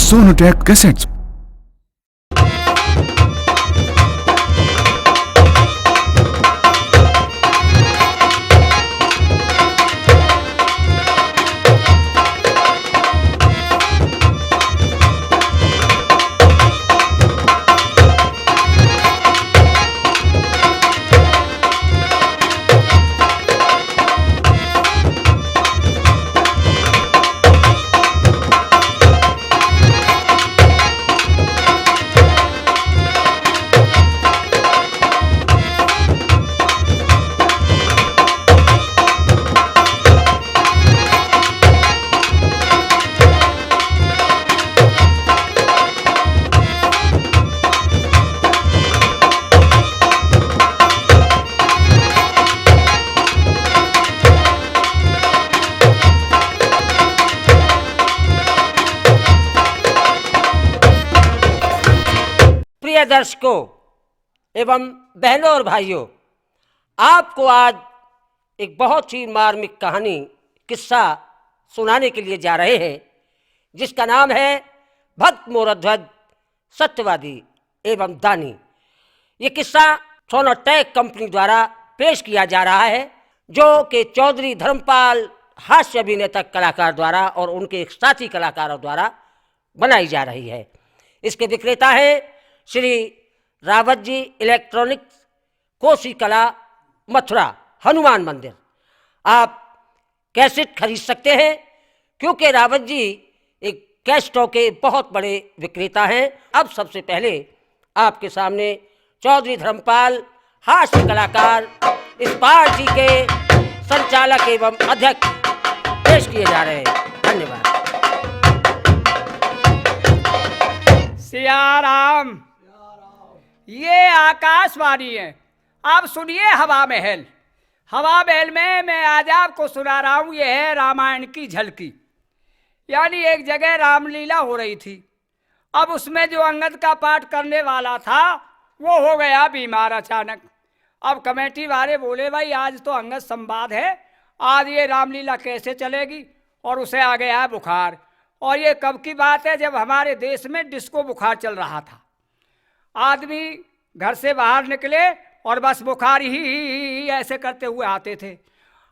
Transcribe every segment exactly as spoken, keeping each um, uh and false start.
Sonotech Cassettes. प्रिय दर्शकों एवं बहनों और भाइयों, आपको आज एक बहुत ही मार्मिक कहानी, किस्सा सुनाने के लिए जा रहे हैं, जिसका नाम है भक्त मोरध्वज सत्यवादी एवं दानी। ये किस्सा सोनोटेक कंपनी द्वारा पेश किया जा रहा है, जो कि चौधरी धर्मपाल हास्य अभिनेता कलाकार द्वारा और उनके साथी कलाकारों द्वारा बनाई जा रही है। इसके विक्रेता हैं श्री रावत जी इलेक्ट्रॉनिक्स, कोसी कला, मथुरा, हनुमान मंदिर। आप कैसेट खरीद सकते हैं, क्योंकि रावत जी एक कैसेटों के बहुत बड़े विक्रेता हैं। अब सबसे पहले आपके सामने चौधरी धर्मपाल, हास्य कलाकार, इस पार्टी के संचालक एवं अध्यक्ष पेश किए जा रहे हैं। धन्यवाद। सिया राम, ये आकाशवाणी है। आप सुनिए हवा महल। हवा महल में मैं आज आपको सुना रहा हूँ, ये है रामायण की झलकी। यानी एक जगह रामलीला हो रही थी। अब उसमें जो अंगद का पाठ करने वाला था, वो हो गया बीमार अचानक। अब कमेटी वाले बोले, "भाई, आज तो अंगद संवाद है, आज ये रामलीला कैसे चलेगी?" और उसे आ गया है बुखार। और ये कब की बात है, जब हमारे देश में डिस्को बुखार चल रहा था। आदमी घर से बाहर निकले और बस बुखार ही, ही, ही, ही ऐसे करते हुए आते थे।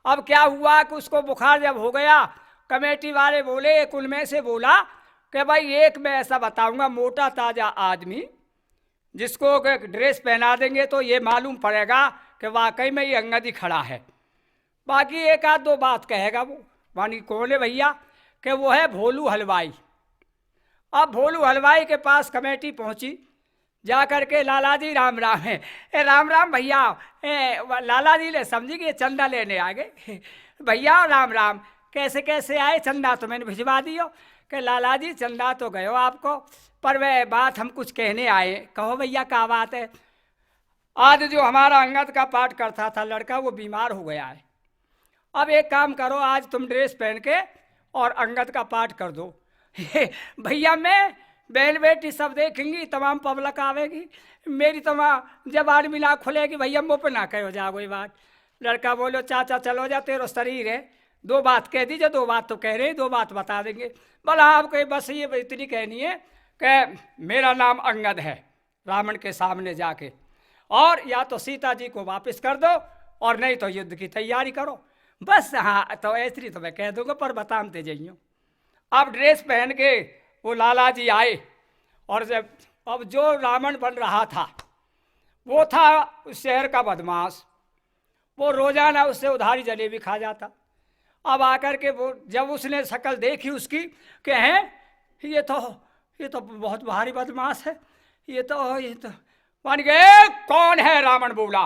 अब क्या हुआ कि उसको बुखार जब हो गया, कमेटी वाले बोले, एक उनमें से बोला कि भाई, एक मैं ऐसा बताऊंगा, मोटा ताजा आदमी, जिसको एक ड्रेस पहना देंगे तो ये मालूम पड़ेगा कि वाकई में ये अंगद ही खड़ा है। बाकी एक आध दो बात कहेगा वो। मानी, "कौन है भैया?" कि "वो है भोलू हलवाई।" अब भोलू हलवाई के पास कमेटी पहुंची, जा करके, "लाला जी राम राम है।" "ए, राम राम भैया।" ए, व-, लाला जी ने समझी कि ये चंदा लेने आ गए। "भैया राम राम, कैसे कैसे आए? चंदा तो मैंने भिजवा दियो।" कि "लाला जी, चंदा तो गयो आपको, पर वह बात हम कुछ कहने आए।" "कहो भैया, क्या बात है?" "आज जो हमारा अंगद का पाठ करता था लड़का, वो बीमार हो गया है। अब एक काम करो, आज तुम ड्रेस पहन के और अंगद का पाठ कर दो।" "भैया, मैं, बहन बेटी सब देखेंगी, तमाम पब्लिक आवेगी, मेरी तमाम जबान भी ना खुलेगी भैया, मुँह पे ना कहो जा कोई बात।" लड़का बोलो, "चाचा चलो जा, तेरो शरीर है, दो बात कह दीजिए, दो बात तो कह रहे हैं, दो बात बता देंगे।" बोला, "आपको बस ये इतनी कहनी है कि मेरा नाम अंगद है।" रावण के सामने जाके, और या तो सीता जी को वापस कर दो और नहीं तो युद्ध की तैयारी करो। बस, हाँ, तो ऐसी तो मैं कह दूंगा, पर बताते जाइयो। अब ड्रेस पहन के वो लाला जी आए, और जब, अब जो रावण बन रहा था, वो था उस शहर का बदमाश। वो रोजाना उससे उधारी जलेबी खा जाता। अब आकर के वो, जब उसने शक्ल देखी उसकी, कहे, "ये तो, ये तो बहुत भारी बदमाश है, ये तो, ये तो।" मान गए, "कौन है?" रावण बोला,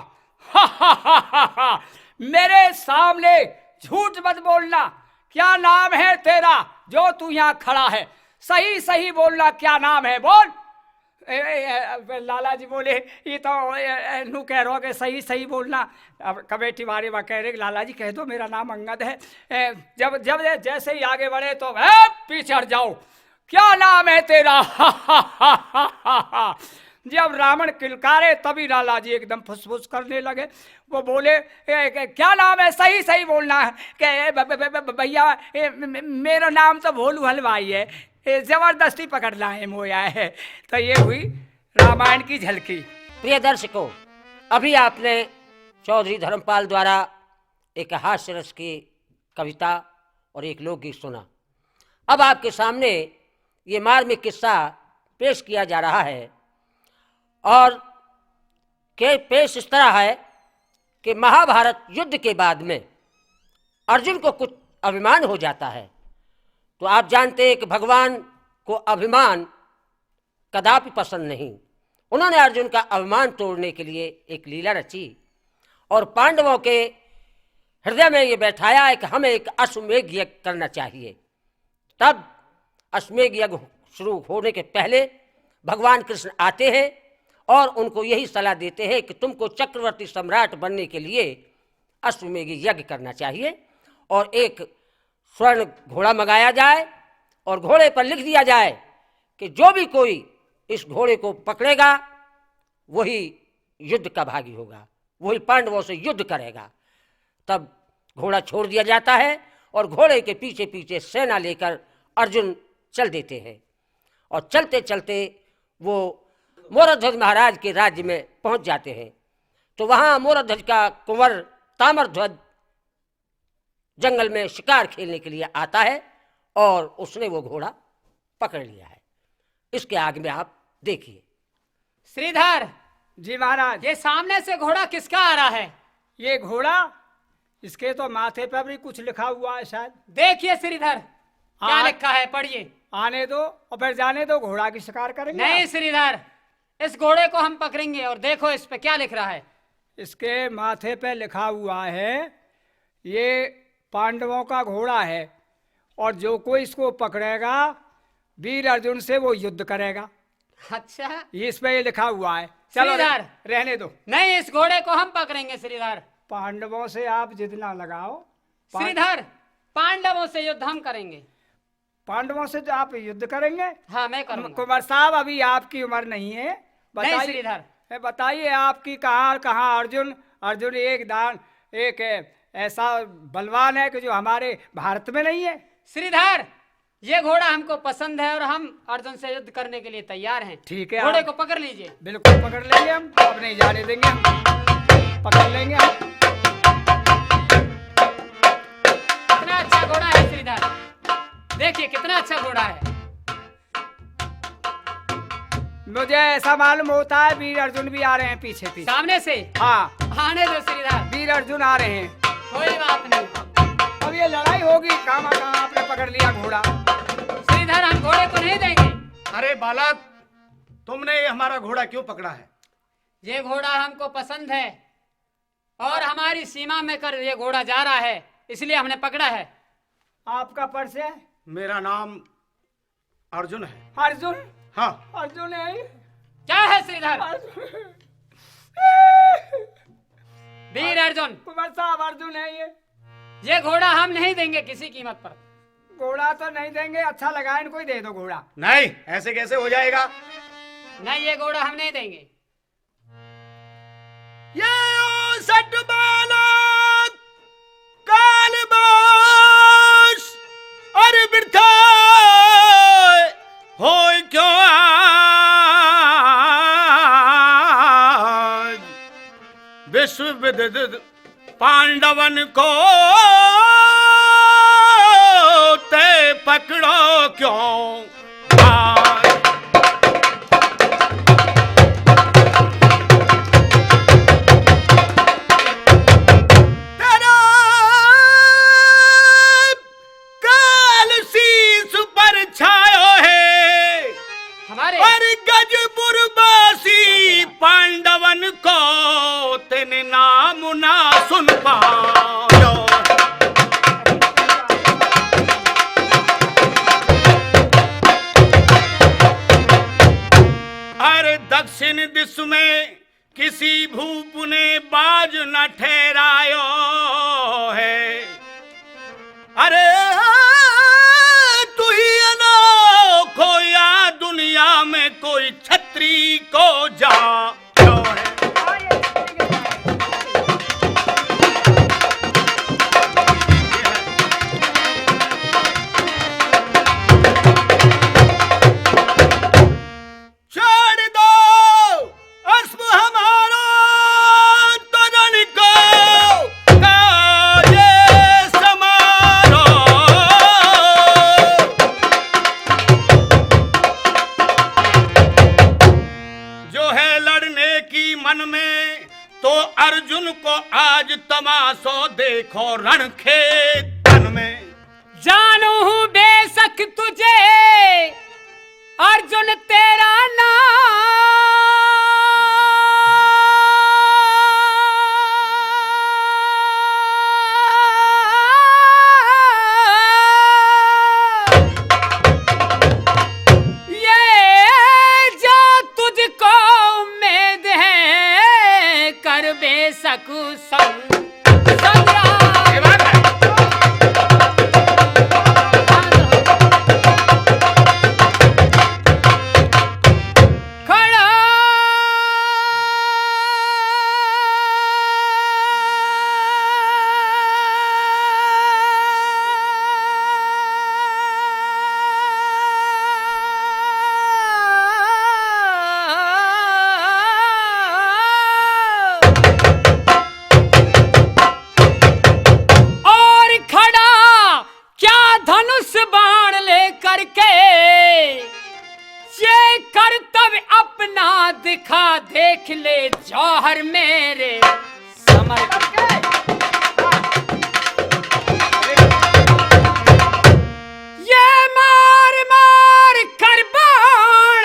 "मेरे सामने झूठ मत बोलना। क्या नाम है तेरा जो तू यहाँ खड़ा है? सही सही बोलना, क्या नाम है, बोल।" ए, ए, ए, लाला जी बोले, "ये तो, ए, ए, नू कह रहो कि सही सही बोलना।" अब कमेटी वाले वहाँ कह रहे, "लाला जी, कह दो, मेरा नाम अंगद है।" ए, जब जब ये जैसे ही आगे बढ़े तो, "ए, पीछे हट जाओ, क्या नाम है तेरा?" जब रावण किलकारे, तभी लाला जी एकदम फुसफुस करने लगे। वो बोले, "ए, ए, क्या नाम है? सही सही बोलना है।" कि, "ए, ब-, ब-, ब-, ब-, भैया, ए, म-, म-, मेरा नाम तो भोलू हलवाई है।" ये जबरदस्ती पकड़ लाए मोया है। तो ये हुई रामायण की झलकी। प्रिय दर्शकों, अभी आपने चौधरी धर्मपाल द्वारा एक हास्य रस की कविता और एक लोकगीत सुना। अब आपके सामने ये मार्मिक किस्सा पेश किया जा रहा है और के पेश इस तरह है कि महाभारत युद्ध के बाद में अर्जुन को कुछ अभिमान हो जाता है। तो आप जानते हैं कि भगवान को अभिमान कदापि पसंद नहीं। उन्होंने अर्जुन का अभिमान तोड़ने के लिए एक लीला रची और पांडवों के हृदय में ये बैठाया है कि हमें एक अश्वमेघ यज्ञ करना चाहिए। तब अश्वमेघ यज्ञ शुरू होने के पहले भगवान कृष्ण आते हैं और उनको यही सलाह देते हैं कि तुमको चक्रवर्ती सम्राट बनने के लिए अश्वमेघ यज्ञ करना चाहिए और एक स्वर्ण घोड़ा मंगाया जाए और घोड़े पर लिख दिया जाए कि जो भी कोई इस घोड़े को पकड़ेगा, वही युद्ध का भागी होगा, वही पांडवों से युद्ध करेगा। तब घोड़ा छोड़ दिया जाता है और घोड़े के पीछे पीछे सेना लेकर अर्जुन चल देते हैं और चलते चलते वो मोरध्वज महाराज के राज्य में पहुंच जाते हैं। तो वहां मोरध्वज का कुंवर ताम्रध्वज जंगल में शिकार खेलने के लिए आता है और उसने वो घोड़ा पकड़ लिया है। इसके आगे में आप देखिए। श्रीधर, जी महाराज। ये सामने से घोड़ा किसका आ रहा है? ये घोड़ा, इसके तो माथे पर भी कुछ लिखा हुआ है शायद। देखिए श्रीधर, क्या आ-, लिखा है, पढ़िए। आने दो और फिर जाने दो, घोड़ा की शिकार करेंगे नहीं आप। श्रीधर, इस घोड़े को हम पकड़ेंगे और देखो इस पे क्या लिख रहा है। इसके माथे पे लिखा हुआ है, ये पांडवों का घोड़ा है और जो कोई इसको पकड़ेगा, वीर अर्जुन से वो युद्ध करेगा। अच्छा। इस पे ये लिखा हुआ है। चलो, श्रीधर। रहने दो। नहीं, इस घोड़े को हम पकड़ेंगे श्रीधर। पांडवों से आप जिद ना लगाओ। पां- श्रीधर, पांडवों से युद्ध हम करेंगे। पांडवों से जो आप युद्ध करेंगे? हाँ, मैं करूंगा। कुंवर साहब, अभी आपकी उम्र नहीं है। नहीं, बताइए, श्रीधर। ए, बताइए, आपकी कहाँ, कहाँ अर्जुन? अर्जुन एक दान, एक, ए, ऐसा बलवान है कि जो हमारे भारत में नहीं है। श्रीधर, ये घोड़ा हमको पसंद है और हम अर्जुन से युद्ध करने के लिए तैयार हैं। ठीक है, घोड़े आप को पकड़ लीजिए। बिल्कुल पकड़ लेंगे हम, अब नहीं जाने देंगे हम, पकड़ लेंगे हम। कितना अच्छा घोड़ा है श्रीधर, देखिए कितना अच्छा घोड़ा है। मुझे ऐसा मालूम होता है वीर अर्जुन भी आ रहे हैं पीछे पीछे। सामने से? हाँ। आने दो श्रीधर। वीर अर्जुन आ रहे हैं। कोई बात नहीं। अब ये लड़ाई होगी, कहाँ कहाँ आपने पकड़ लिया घोड़ा। श्रीधर, हम घोड़े को नहीं देंगे। अरे बालक, तुमने ये हमारा घोड़ा क्यों पकड़ा है? ये घोड़ा हमको पसंद है और हमारी सीमा में कर ये घोड़ा जा रहा है, इसलिए हमने पकड़ा है। आपका परिचय? मेरा नाम अर्जुन है। अर्जुन? हाँ। अर्जुन है ये? क्या है श्रीधर? अर्जुन। वीर अर्जुन। कुंवर साहब, अर्जुन है ये। ये घोड़ा हम नहीं देंगे किसी कीमत पर। घोड़ा तो नहीं देंगे, अच्छा लगा, इनको ही दे दो घोड़ा। नहीं, ऐसे कैसे हो जाएगा? नहीं, ये घोड़ा हम नहीं देंगे। ये ओ सत बालक कालबास अर बिरथा होय क्यों आज विश्व विदित पांडवन को ते पकड़ो क्यों आज। तेरा काल शीश पर छायो है हमारे। और गज बुरबासी पांडवन को तेने नाम ना सुन पायो। अरे दक्षिण दिश में किसी भूप ने बाज न ठहरायो है। अरे तू ही अनोखो या दुनिया में कोई छत्री को जा आज तमाशो देखो रण खेतन में। जानू हूँ बेशक तुझे अर्जुन तेरा नाम। ये जो तुझको उम्मीद है, कर बेशक संग, संग्राम। ये बात है। खड़ा। और खड़ा क्या धनुष बाण लेकर के, ये करतब अपना दिखा, देख ले जौहर मेरे समर। ये मार मार कर बाण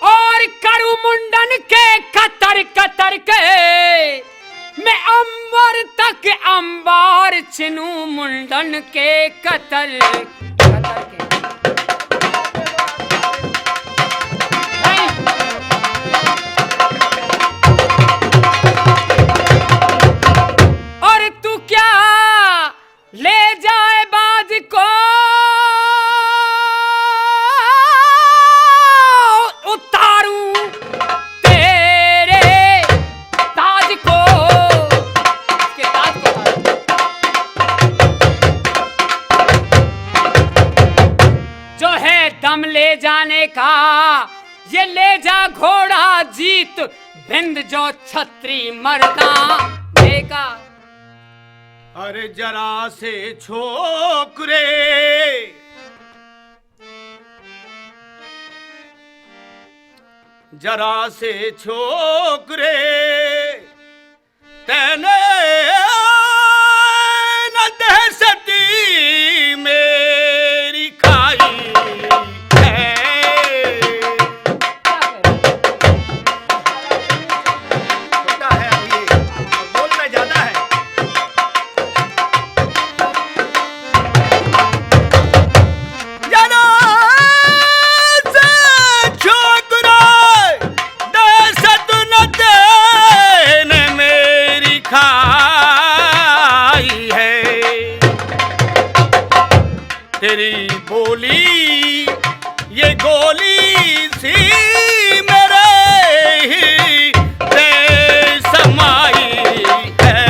और करू मुंडन के कतर कतर के, मैं अंबर तक अंबार छिनू मुंडन के कतर कतर के। और तू क्या ले जाए बाज को, उतारूं तेरे ताज को। इसके ताज को उतारूं। जो है दम ले जाने का, ये ले जा घोड़ा जीत बिंद जो छत्री मर्दाने का। अरे जरा से छोकरे, जरा से छोकरे, तैने न दहशती मेरी खाई है। छोटा है अभी, बोलना ज्यादा है। जरा से छोकरा, दहशत न तैने मेरी खाई है। तेरी बोली ये गोली सी मेरे ही दे समाई है।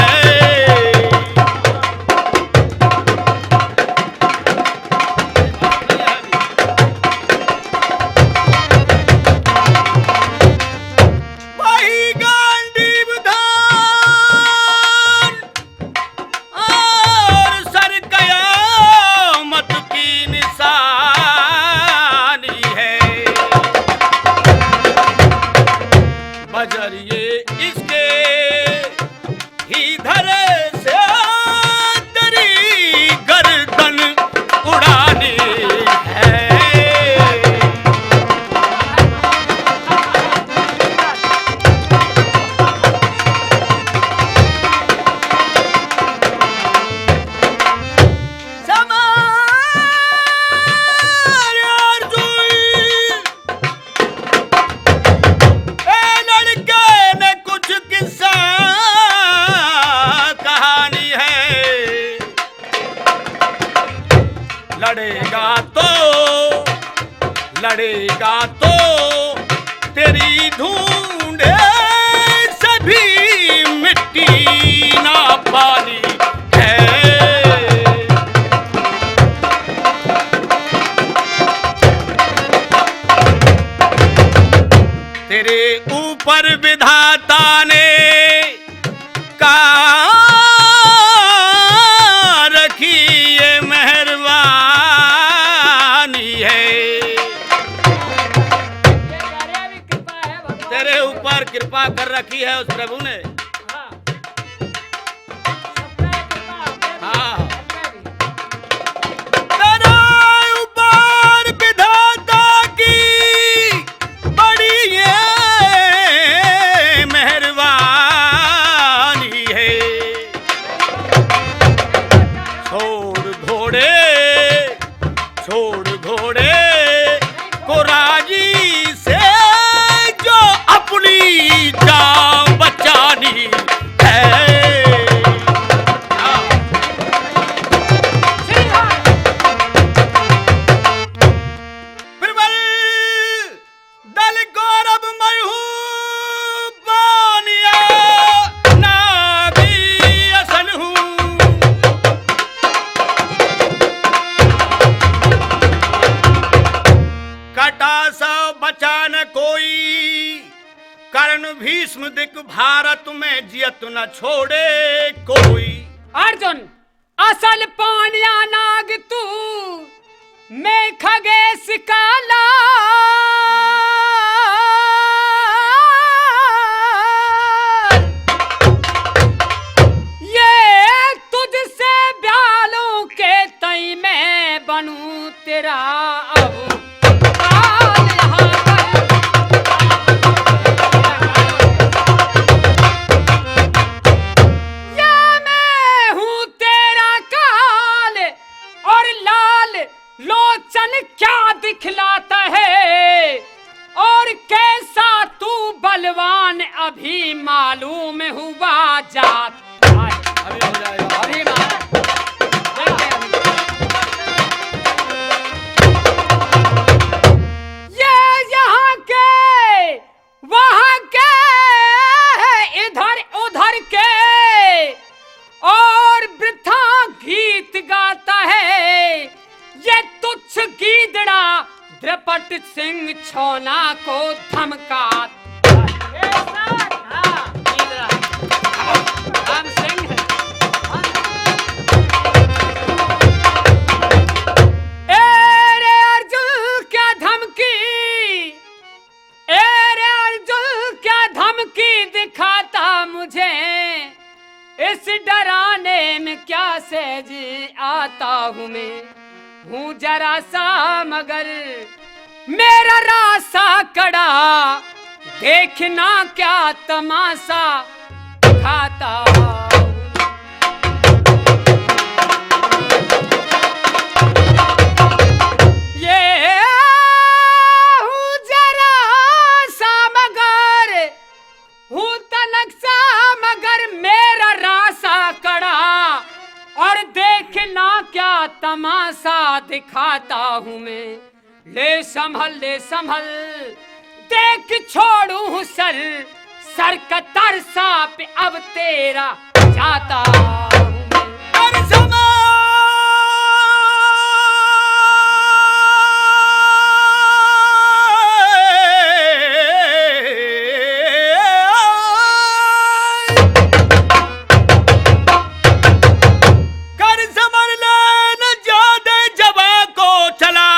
वही गांडीव धान और सर कयामत की निशानी है। बजरिए इसके ही धर से तेरी गर्दन उड़ानी है। समार आरज़ू ए लड़के ने कुछ किस्सा कहानी है। लड़ेगा तो, लड़ेगा तो तेरी ढूंढे सभी मिट्टी ना पानी है। तेरे ऊपर विधाता ने कहाँ रखी ये मेहरबानी है। तेरे ऊपर कृपा कर रखी है उस प्रभु ने। तो न छोड़े कोई। अर्जुन, असल पानिया नाग तू, मैं खगेश काला। ये तुझसे ब्यालों के तई मैं बनूं तेरा अब काल। यहाँ पर या मैं हूँ तेरा काल, और लाल लोचन क्या दिखलाता है, और कैसा तू बलवान अभी मालूम हुआ जाता है। अभी हो जाएगा। अभी मालूम। ये यहाँ के वहां के, इधर उधर के, और वृथा गीत गाता है ये तुच्छ गीदड़ा, द्रपट सिंह छोना को धमका। ए सर, हाँ, गीदड़ा। हम सिंह। ए रे अर्जुन, क्या धमकी, ए रे अर्जुन, क्या धमकी दिखाता मुझे? इस डराने में क्या सहज आता हूँ मैं, हूँ जरा सा मगर मेरा रासा कड़ा, देखना क्या तमाशा खाता हूँ। ये हूँ जरा सा मगर, हूँ तनक सा मगर मेरा रासा कड़ा, और देखना क्या तमाशा दिखाता हूँ मैं। ले संभल, ले संभल, देख छोड़ू हूँ सर, सर कतर सांप अब तेरा जाता हूँ मैं। अरे संभल कर संभल ले, न ज्यादा जवा को चला,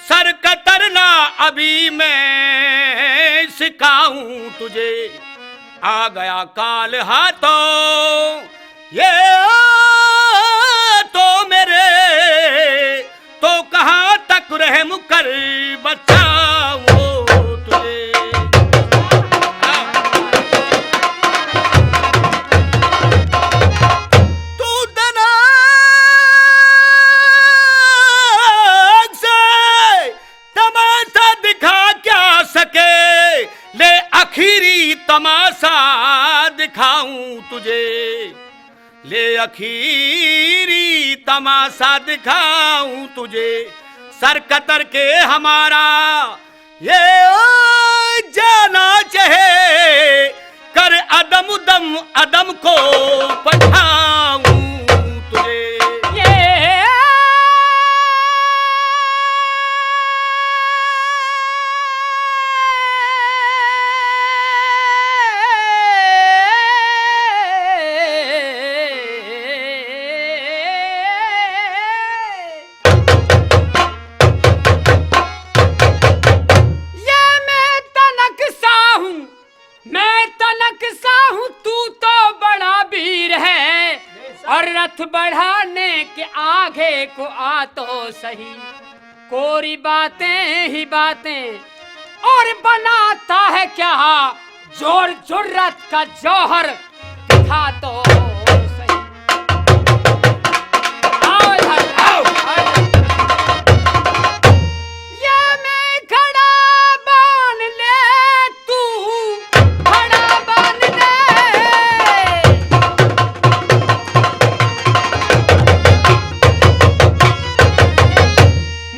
सर कतरना अभी मैं सिखाऊं तुझे। आ गया काल हाथों, ये तो मेरे, तो कहाँ तक रहम कर बचाऊं तुझे। तू दनाग से तमाशा दिखा क्या सके, ले आखिरी तमाशा दिखाऊं तुझे, ले आखिरी तमाशा दिखाऊं तुझे। सर कतर के हमारा ये जाना चाहे, कर अदम दम अदम को पठाऊं तुझे। ये ये मैं तनक सा हूँ, मैं तनक सा हूँ, तू तो बड़ा वीर है। और रथ बढ़ाने के आगे को आ तो सही। कोरी बातें ही बातें और बनाता है क्या जोर जुर्रत का जौहर। दिखा तो सही। आओ इधर, आओ, आओ। ये मैं खड़ा बांध ले, तू खड़ा बांध ले।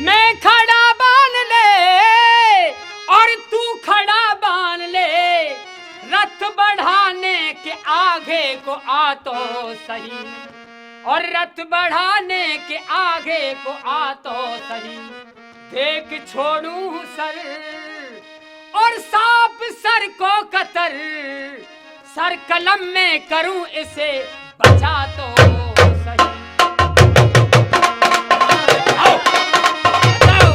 मैं खड़ा बांध ले और तू खड़ा बांध ले। रथ बढ़ाने के आगे को आ तो सही, और रथ बढ़ाने के आगे को आ तो सही। देख छोड़ू सर और सांप सर को कतर, सर कलम में करूं इसे बचा तो सही। आओ, बचाओ। चलो।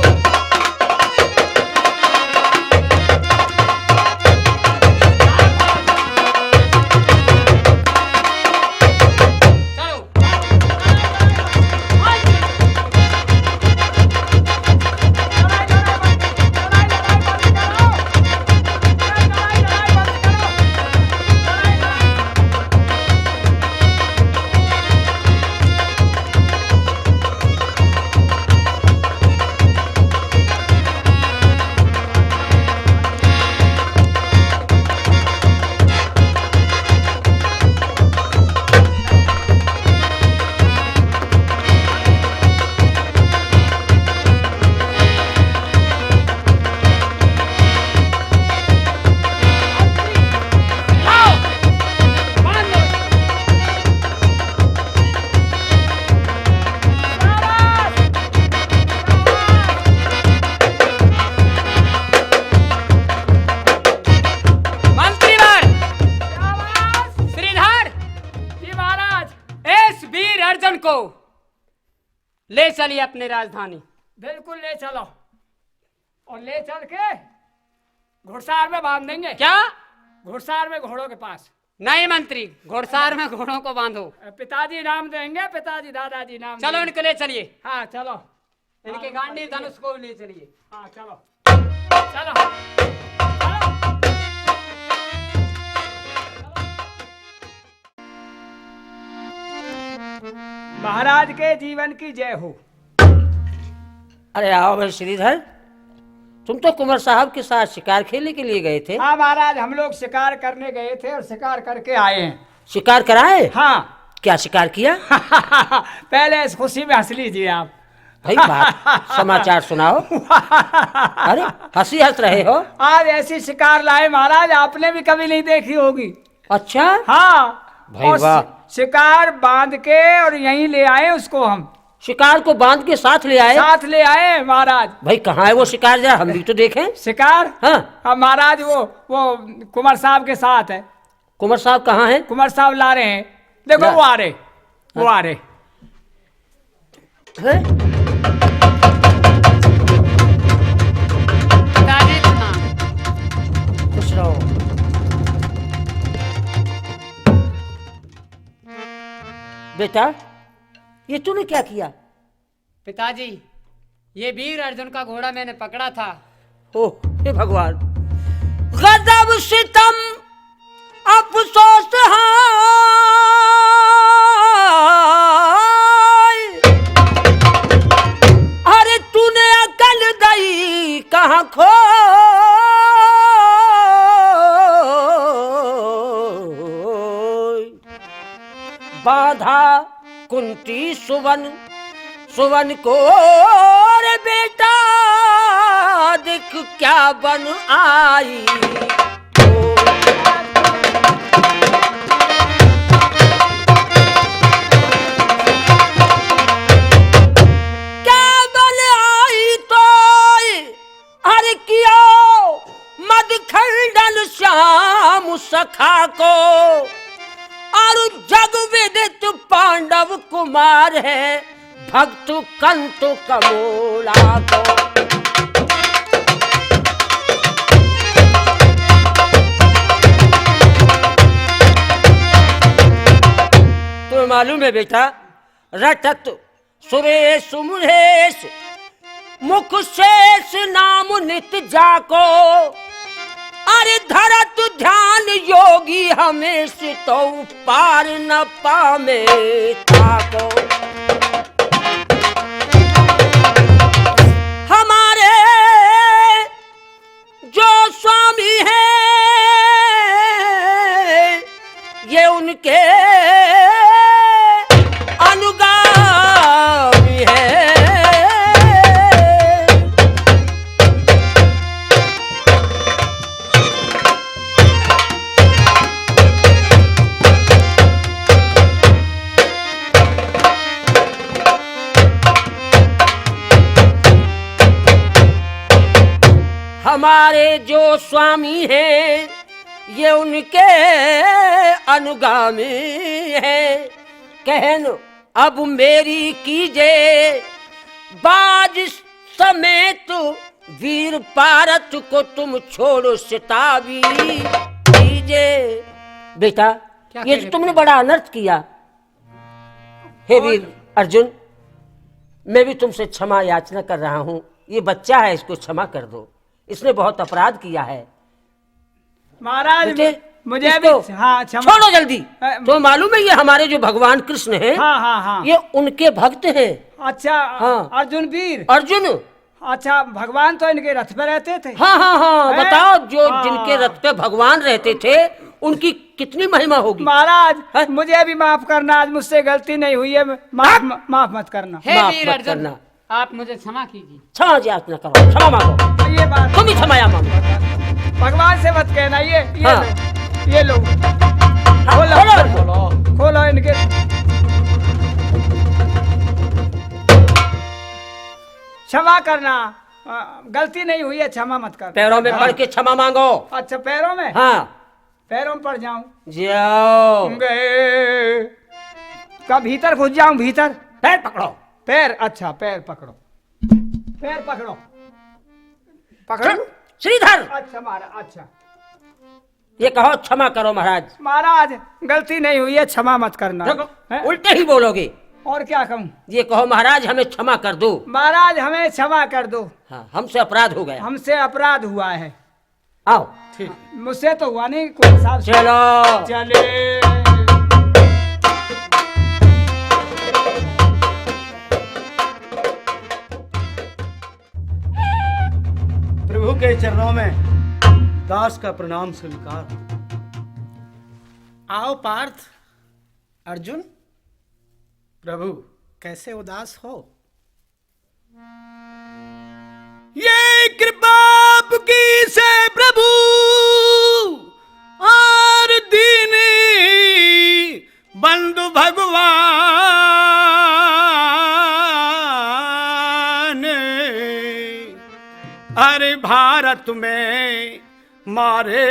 मंत्रीवर श्रीधर जी महाराज, इस वीर अर्जुन को ले चलिए अपनी राजधानी। बिल्कुल ले चलो, और ले चल के घुड़सार में बांध देंगे। क्या? घुड़सार में, घोड़ों के पास। नहीं मंत्री, घुड़सार में घोड़ों को बांधो। पिताजी नाम देंगे, पिताजी, दादाजी नाम चलो देंगे। इनको ले चलिए। हाँ, चलो। इनके हाँ, गांडी चलिए। धनुष को ले चलिए। हाँ, चलो। चलो। चलो। महाराज के जीवन की जय हो। अरे आओ भाई श्रीधर, तुम तो कुंवर साहब के साथ शिकार खेलने के लिए गए थे। हाँ महाराज, हम लोग शिकार करने गए थे और शिकार करके आए हैं। शिकार कराए? हाँ। क्या शिकार किया? पहले इस खुशी में हंस लीजिए आप। भाई बात, समाचार सुनाओ। अरे हंसी हंस रहे हो। आज ऐसी शिकार लाए महाराज, आपने भी कभी नहीं देखी होगी। अच्छा? हाँ। भाई और वाह। शि-, शिकार बांध के और यहीं ले आए उसको हम। शिकार को बांध के साथ ले आए? साथ ले आए महाराज। भाई कहाँ है वो शिकार, जरा हम भी तो देखें। शिकार? हाँ। हाँ महाराज, वो, वो कुंवर साहब के साथ है। कुंवर साहब कहाँ हैं? कुंवर साहब ला रहे हैं, देखो ला। वो आ रहे, वो हाँ। आ रहे। हैं? खुश रहो। बेटा, ये तूने क्या किया? पिताजी, ये वीर अर्जुन का घोड़ा मैंने पकड़ा था। ओह, हे भगवान, गजब सितम अफसोस हाय। अरे तूने अकल दई कहाँ खो, बांधा कुंती सुवन, सुवन को रे बेटा, देख क्या बन आई। क्या बन आई तो हर कियो मद खंडन श्याम सखा को, और जग विदित पांडव कुमार है भक्त कंत कमोला को। तुम्हें मालूम है बेटा, रटत सुरेश मुरेश मुख शेष नाम नित जाको। अरे धरत ध्यान योगी हमेश तो पार न पावे ताको। हमारे जो स्वामी है ये उनके अनुगामी है। हमारे जो स्वामी हैं ये उनके अनुगामी है। कहन अब मेरी कीजे, बाज समेत वीर पारत को तुम छोड़ो, सिताबी कीजे। बेटा, क्या ये कह जो रहे तुमने थे? बड़ा अनर्थ किया। हे और वीर अर्जुन, मैं भी तुमसे क्षमा याचना कर रहा हूँ। ये बच्चा है, इसको क्षमा कर दो, इसने बहुत अपराध किया है। महाराज, बेटे, मुझे इसको भी, हाँ, क्षमा। छोड़ो जल्दी। अ, तो मालूम है, ये हमारे जो भगवान कृष्ण हैं, हाँ, हाँ, हाँ। ये उनके भक्त हैं। अच्छा, हाँ। अर्जुन वीर। अर्जुन। अच्छा, भगवान तो इनके रथ पे रहते थे। हाँ, हाँ, हाँ, हैं? बताओ, जो हाँ। जिनके रथ पे भगवान रहते थे, उनकी कितनी महिमा होगी। महाराज, हैं? मुझे भी माफ करना, आज मुझसे गलती नहीं हुई है, माफ, हाँ? माफ मत करना। हे माफ वीर मत अर्जुन, करना। आप मुझे क्षमा कीजिए। क्षमा याचना करो, क्षमा मांगो। ये बात तुम ही क्षमा मांगो। भगवान से मत कहना, ये, ये हाँ। लो, ये लो। हाँ, खोलो, खोलो, खोलो। खोलो इनके। क्षमा करना, अ, गलती नहीं हुई है, क्षमा मत कर। पैरों में हाँ। पड़ के क्षमा मांगो। अच्छा, पैरों में? हाँ। पैरों में पड़ जाऊं? जाओ। गए। का भीतर घुस जाऊं, भीतर? पैर पकड़ो। पैर, अच्छा, पैर पकड़ो। पैर पकड़ो। पकड़ो। श्रीधर। अच्छा, महाराज, अच्छा। ये कहो, "क्षमा करो महाराज।" महाराज, गलती नहीं हुई है, क्षमा मत करना। देखो, हैं? उल्टे ही बोलोगे। और क्या कहूँ? ये कहो, "महाराज, हमें क्षमा कर दो।" महाराज, हमें क्षमा कर दो। हाँ, हमसे अपराध हो गया। हमसे अपराध हुआ है। आओ। ठीक। मुझसे तो हुआ नहीं, कुंवर साहब से। चलो। चले। प्रभु के चरणों में दास का प्रणाम स्वीकार। आओ पार्थ, अर्जुन। प्रभु। कैसे उदास हो? ये कृपा आपकी से प्रभु, और दीन बंधु भगवान, अरे भारत में मारे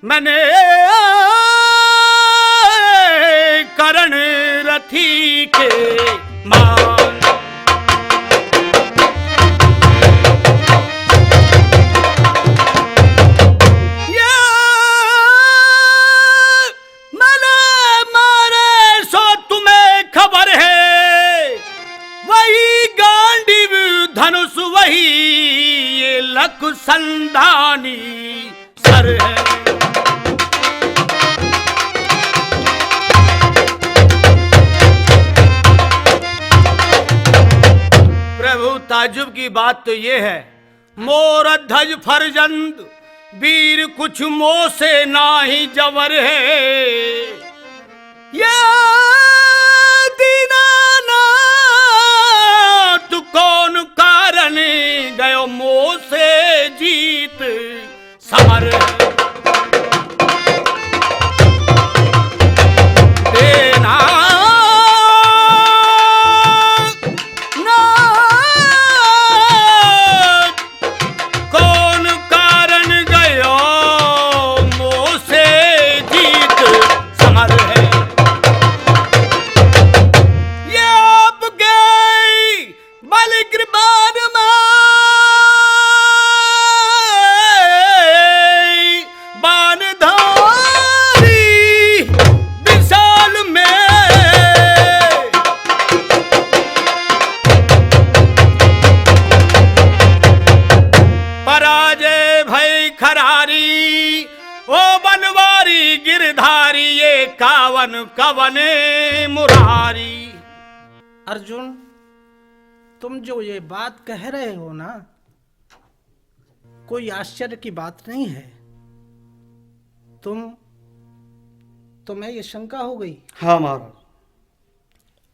मैंने करण रथी के मान। ये मैंने मारे सो तुम्हें खबर है, वही गांडीव धनुष वही ये लख संधानी सर है। प्रभु, ताज्जुब की बात तो ये है, मोर ध्वज फरजंद वीर कुछ मोसे नाही जवर है। या दीनानाथ कौन कारण गयो मोसे जीत समर। तेना नाथ कौन कारण गयो मोसे जीत समर है। ये आपके बल कृपान में बाण धारी विशाल में पराजय भई खरारी, ओ बनवारी गिरधारी, ये कावन कवन मुरारी। अर्जुन, तुम जो ये बात कह रहे हो ना, कोई आश्चर्य की बात नहीं है। तुम, तुम्हें ये शंका हो गई? हाँ महाराज।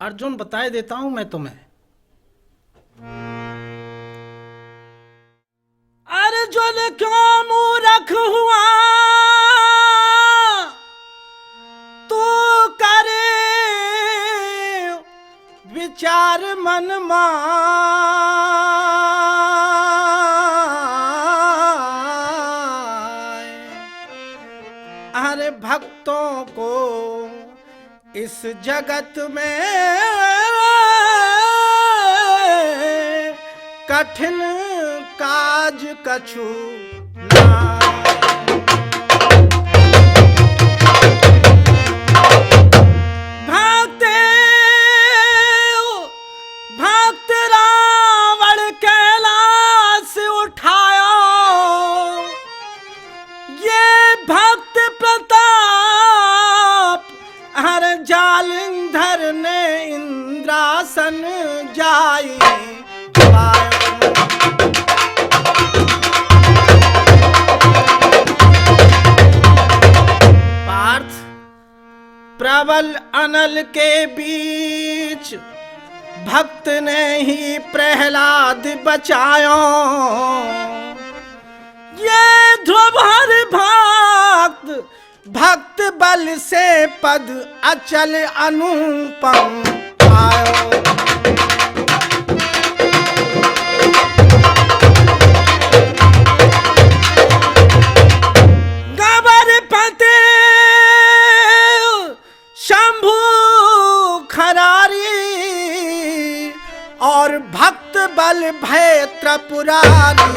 अर्जुन, बताए देता हूं मैं तुम्हें। अर्जुन क्यों मूर्ख हुआ तू, कर विचार मन माय। इस जगत में कठिन काज कछु ना। भक्त, भक्त रावण कैलाश उठायो, ये भक्त प्रताप हर जालंधर ने इंद्रासन जाई पायो। पार्थ, प्रबल अनल के बीच भक्त ने ही प्रहलाद बचायो। ये ध्रुव हर भक्त, भक्त बल से पद अचल अनुपम पायो। गबर पते शंभु खरारी और भक्त बल भय त्रिपुरारी।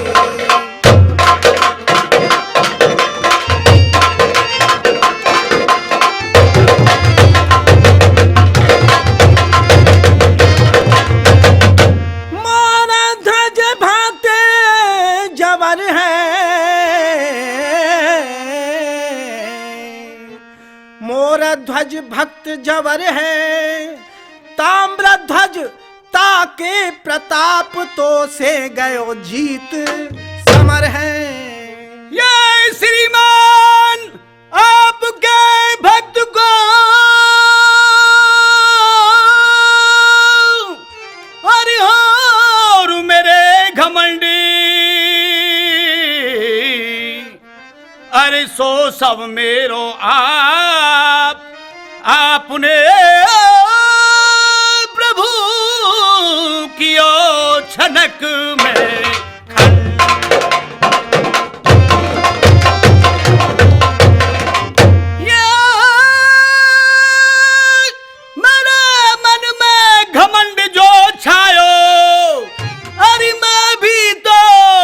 मोर ध्वज भक्त जबर है, मोर ध्वज भक्त जबर है, ताम्र ध्वज ताके प्रताप तो से गयो जीत समर है। ये श्रीमान आपके भक्त को हरि हर मेरे घमंडी, अरे सो सब मेरो आप, आपने प्रभु कियो छनक में खंड। या मेरे मन में घमंड जो छायो, अरे मैं भी तो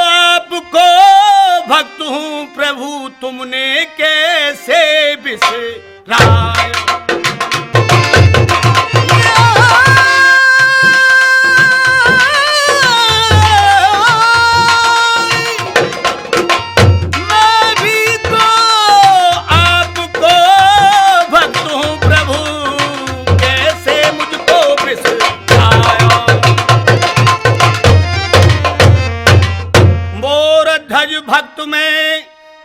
आपको भक्त हूँ प्रभु, तुमने कैसे बिसरायो। मैं भी तो आपको भक्त हूँ प्रभु, कैसे मुझको बिसरायो। मोर ध्वज भक्त में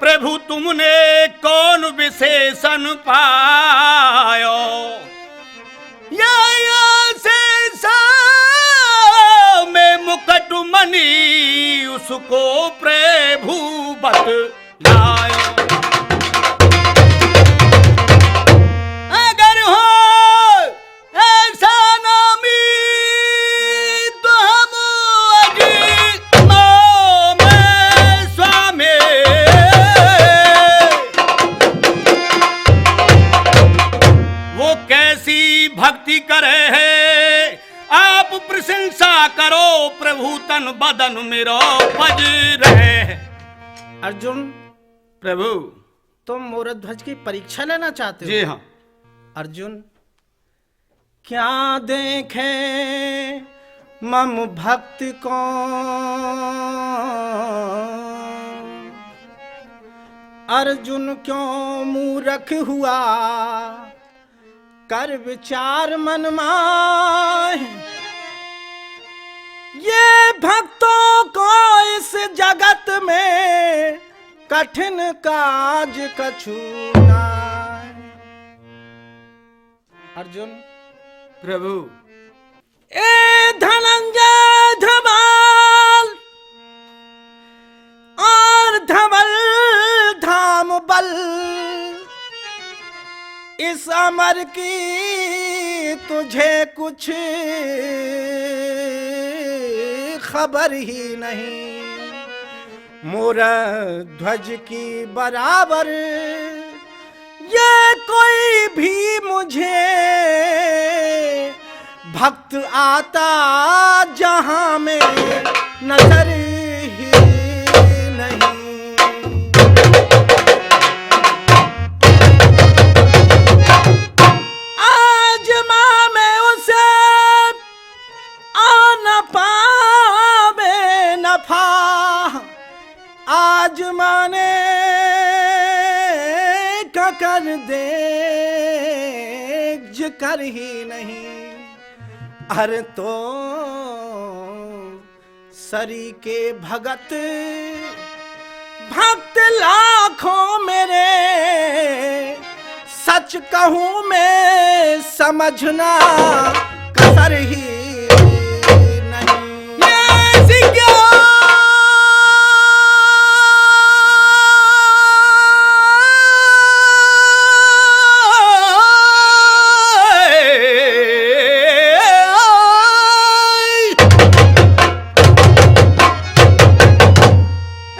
प्रभु तुमने कौन विशेषण पायो? या, या शेषा में मुकुटमणि उसको प्रभु बतलायो। अगर हो ऐसा नामी तो हम अजी नाम स्वामी। वो कैसी भक्ति करे है, आप प्रशंसा करो, प्रभु तन बदन मेरो पज रहे। अर्जुन, प्रभु। तुम मोरध्वज की परीक्षा लेना चाहते हो? जी हाँ। अर्जुन, क्या देखे मम भक्त को, अर्जुन क्यों मूरख हुआ, कर विचार मन माहि। ये भक्तों को इस जगत में कठिन काज कछु नाहि। अर्जुन, प्रभु। ए धनंजय धमाल और धवल धाम बल, इस अमर की तुझे कुछ खबर ही नहीं। मोर ध्वज की बराबर ये कोई भी मुझे वक्त आता जहां में नजर ही नहीं। आजमा में उसे आ न पावे नफा, आजमाने का कर दे जिक्र ही नहीं। अरे तो सरी के भगत भक्त लाखों मेरे, सच कहूं मैं समझना कसर ही नहीं। ये जिज्ञा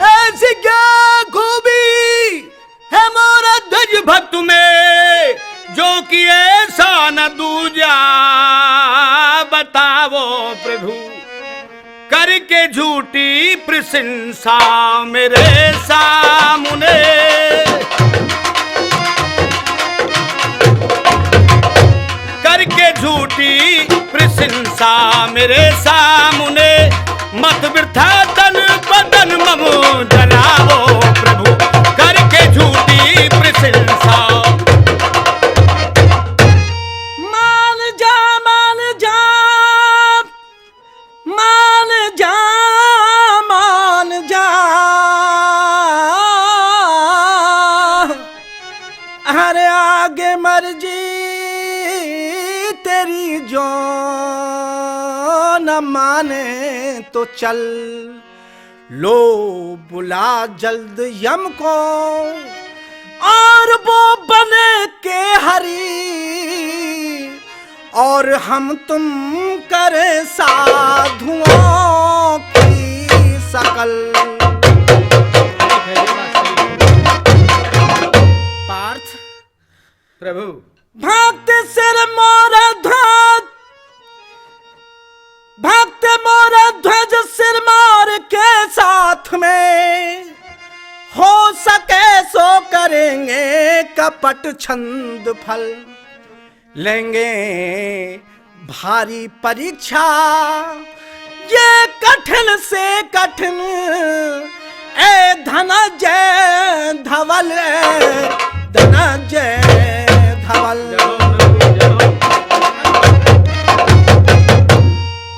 ऐसी क्या खूबी है मोरा ध्वज भक्त में, जो कि ऐसा न दूजा बताओ प्रभु। करके झूठी प्रशंसा मेरे सामने, करके झूठी प्रशंसा मेरे सामने, मत वृथा तन बदन मम जलाओ प्रभु, करके झूठी प्रशंसा। मान जा, मान जा, मान जा, मान जा। अरे आगे मर्जी तेरी, जो न माने तो चल। लो बुला जल्द यम को, और वो बने के हरी, और हम तुम करें साधुओं की शकल। पार्थ। प्रभु। भक्त सिर मोर ध्वज, भक्त मोर ध्वज सिरमौर के साथ में, हो सके सो करेंगे कपट छंद फल। लेंगे भारी परीक्षा ये कठिन से कठिन, ए धनंजय धवल, ए धनंजय धवल।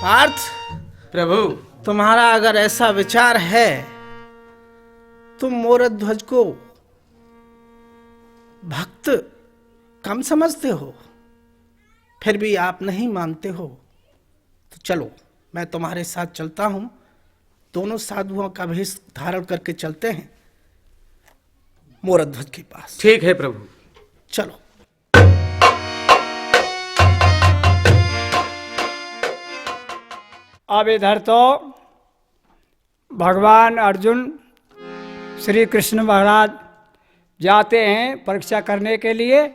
पार्थ, प्रभु। तुम्हारा अगर ऐसा विचार है, तुम मोरध्वज को भक्त कम समझते हो, फिर भी आप नहीं मानते हो, तो चलो, मैं तुम्हारे साथ चलता हूँ। दोनों साधुओं का भेष धारण करके चलते हैं मोरध्वज के पास। ठीक है प्रभु। चलो। अब इधर तो भगवान अर्जुन, श्री कृष्ण महाराज जाते हैं परीक्षा करने के लिए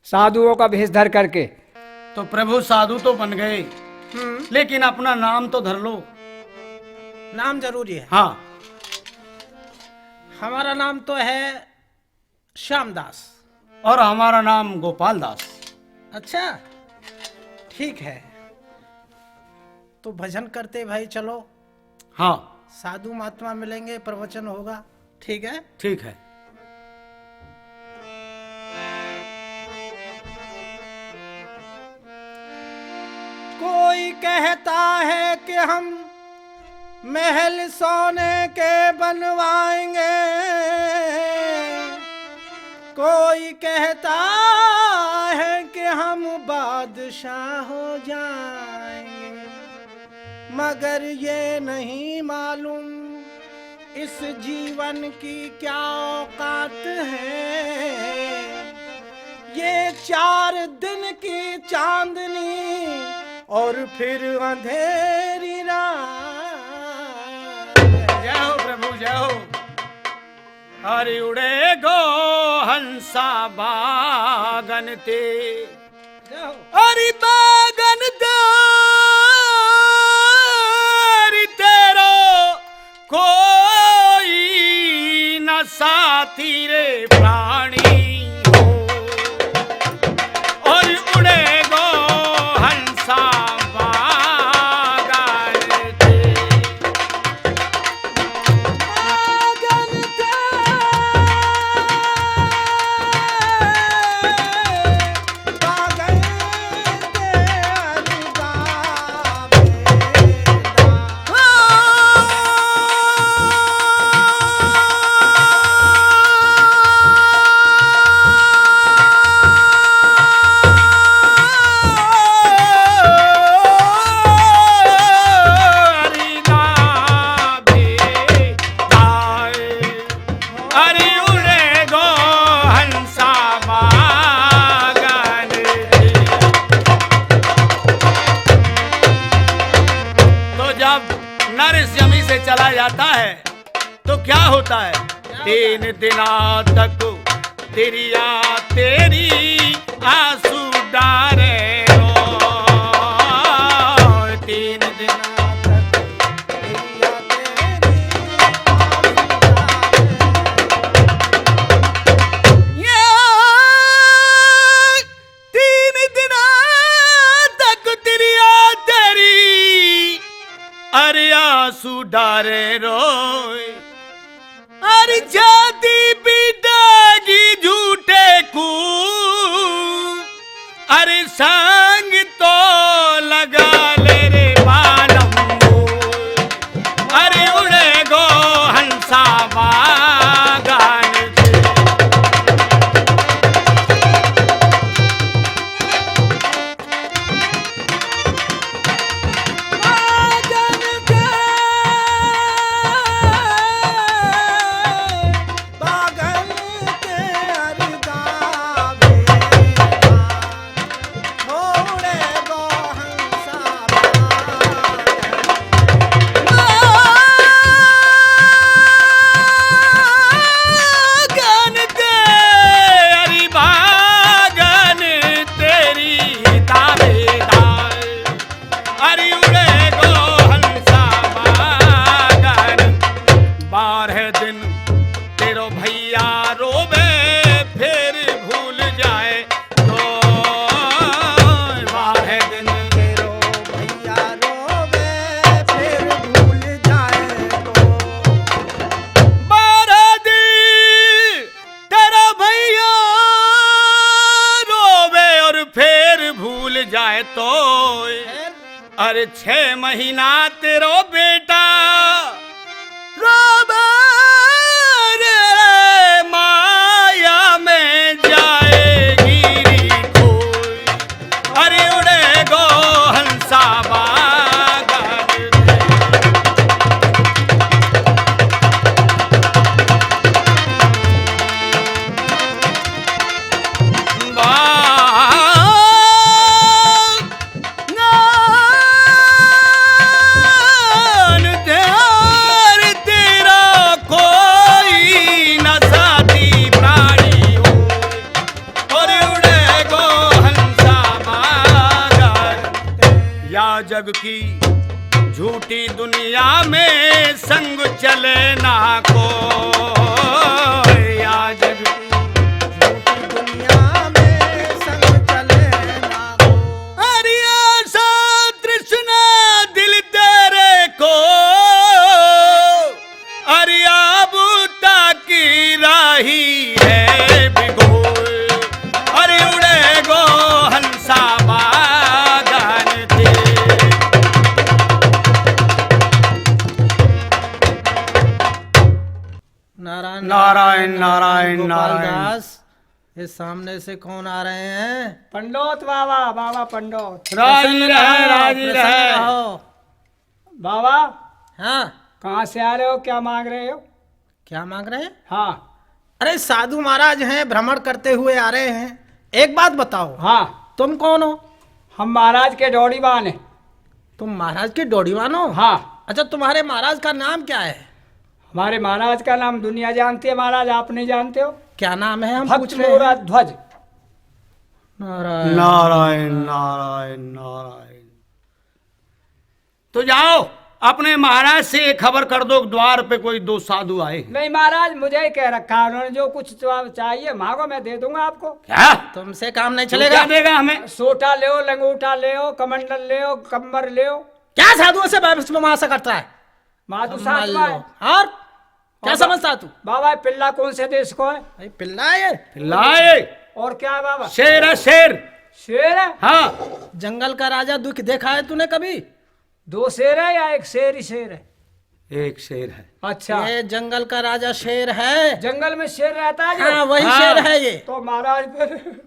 साधुओं का भेष धर करके। तो प्रभु, साधु तो बन गए, हम्म। लेकिन अपना नाम तो धर लो। नाम जरूरी है। हाँ। हमारा नाम तो है श्यामदास। और हमारा नाम गोपाल दास। अच्छा, ठीक है, तो भजन करते भाई चलो। हाँ। साधु महात्मा मिलेंगे, प्रवचन होगा, ठीक है? ठीक है। कोई कहता है कि हम महल सोने के बनवाएंगे, कोई कहता है कि हम बादशाह हो जाएंगे, मगर ये नहीं मालूम इस जीवन की क्या औकात है। ये चार दिन की चांदनी और फिर अंधेरी रात। जय हो प्रभु, जय हो। हरि उड़े गो हंसा बागन ते, जय हो। हरि बागन ते कोई न साथी रे प्राणी हो, और उड़ेगो हंसा बागन ते। बागन ते। अरे उड़ेगो हंसा बागन। तो जब नर इस जमी से चला जाता है तो क्या होता है? तीन दिना तक तेरी या तेरी आंसू डारे रो। तीन दिना तक तेरी या तेरी आंसू डारे रो। ये तीन दिना तक तेरी या तेरी अरे आंसू डारे रोए। अरे जाती पिटागी झूठे को, अरे संग तो लगा ले रे बालम। अरे उड़ेगो हंसा बागन ते। अरे उड़ेगो हंसा बागन। बारह दिन तेरो भैया रोवे, फिर भूल जाए तो। बारह दिन तेरो भैया रोवे, फिर भूल जाए तो। बारह दिन तेरा भैया रोवे और फिर भूल जाए तो। अरे छह महीना तेरो बेटा रोवे रे, माया में जाएगी री खोई। अरे उड़ेगो हंसा बागन। तेरा कोई न साथी प्राणी हो, और उड़ेगो हंसा बागन। या जग की झूठी दुनिया में संग चले ना को। या जग की झूठी दुनिया में संग चले ना को। अरे आशा तृष्णा दिल तेरे को, अरे आबूता की राही है बिगोल। अरे उड़ेगो हंसा बागन ते। नारायण, नारायण, नारायण, गोपाल नारायण। दास, ये सामने से कौन आ रहे हैं? पंडोत बाबा, बाबा पंडोत। राजी रहे, राजी रहे। बाबा। हाँ। कहाँ से आ रहे हो, क्या मांग रहे हो? क्या मांग रहे हैं? हाँ। अरे, साधु महाराज हैं, भ्रमण करते हुए आ रहे हैं। एक बात बताओ। हाँ। तुम कौन हो? हम महाराज के डोड़ीवान हैं। तुम महाराज के डोड़ीवान हो? हाँ। अच्छा, तुम्हारे महाराज का नाम क्या है? हमारे महाराज का नाम दुनिया जानती है महाराज, आप नहीं जानते हो? क्या नाम है, हम भक्त पूछ रहे हैं। मोरा ध्वज। नारायण, नारायण, नारायण, नारायण। तो जाओ, अपने महाराज से ये खबर कर दो, द्वार पे कोई दो साधु आए। नहीं महाराज, मुझे ही कह रखा है उन्होंने, जो कुछ चा-, चाहिए मांगो, मैं दे दूंगा आपको। क्या? तुमसे काम नहीं तू चलेगा। क्या देगा हमें? सोटा ले, लंगोटा ले, कमंडल ले, कमर ले। क्या साधुओं से बहस में मासा करता है? माधु हम साथ मान में लो। है। और क्या और बा-, समझता तू? बाबा, पिल्ला कौन से देश को है? अरे, पिल्ला है ये। पिल्ला है। और क्या है बाबा? शेर है, शेर। शेर है? हाँ। जंगल का राजा दुख देखा है तूने कभी? दो शेर है या एक शेर ही शेर है? एक शेर है। अच्छा। ये जंगल का राजा शेर है। जंगल में शेर रहता है जो? हाँ, वही हाँ। शेर है ये। तो महाराज फिर,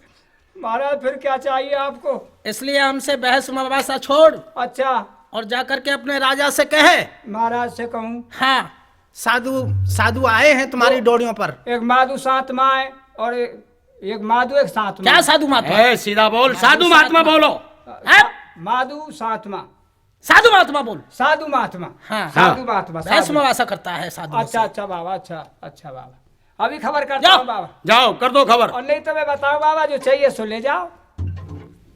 महाराज फिर क्या चाहिए आपको? इसलिए हमसे बहस मुबासा छोड़। अच्छा। और जाकर के अपने राजा से कहे। महाराज से कहूँ? हाँ, साधु, साधु आए हैं तुम्हारी तो डोरियों पर। एक माधु सातमा है और एक, एक माधु एक सातमा। क्या साधु महात्मा? ए, सीधा बोल, साधु साधु महात्मा महात्मा। बोलो। हैं? माधु सातमा। साधु महात्मा बोल। साधु महात्मा। हाँ। साधु महात्मा, बहस साधु। मुबासा करता है साधु अच्छा, से। अच्छा बाबा, अच्छा, अच्छा बाबा। अभी खबर करता जाओ। हूँ बाबा। जाओ, कर दो खबर। और नहीं तो मैं बताऊँ बाबा, जो चाहिए सो ले जाओ।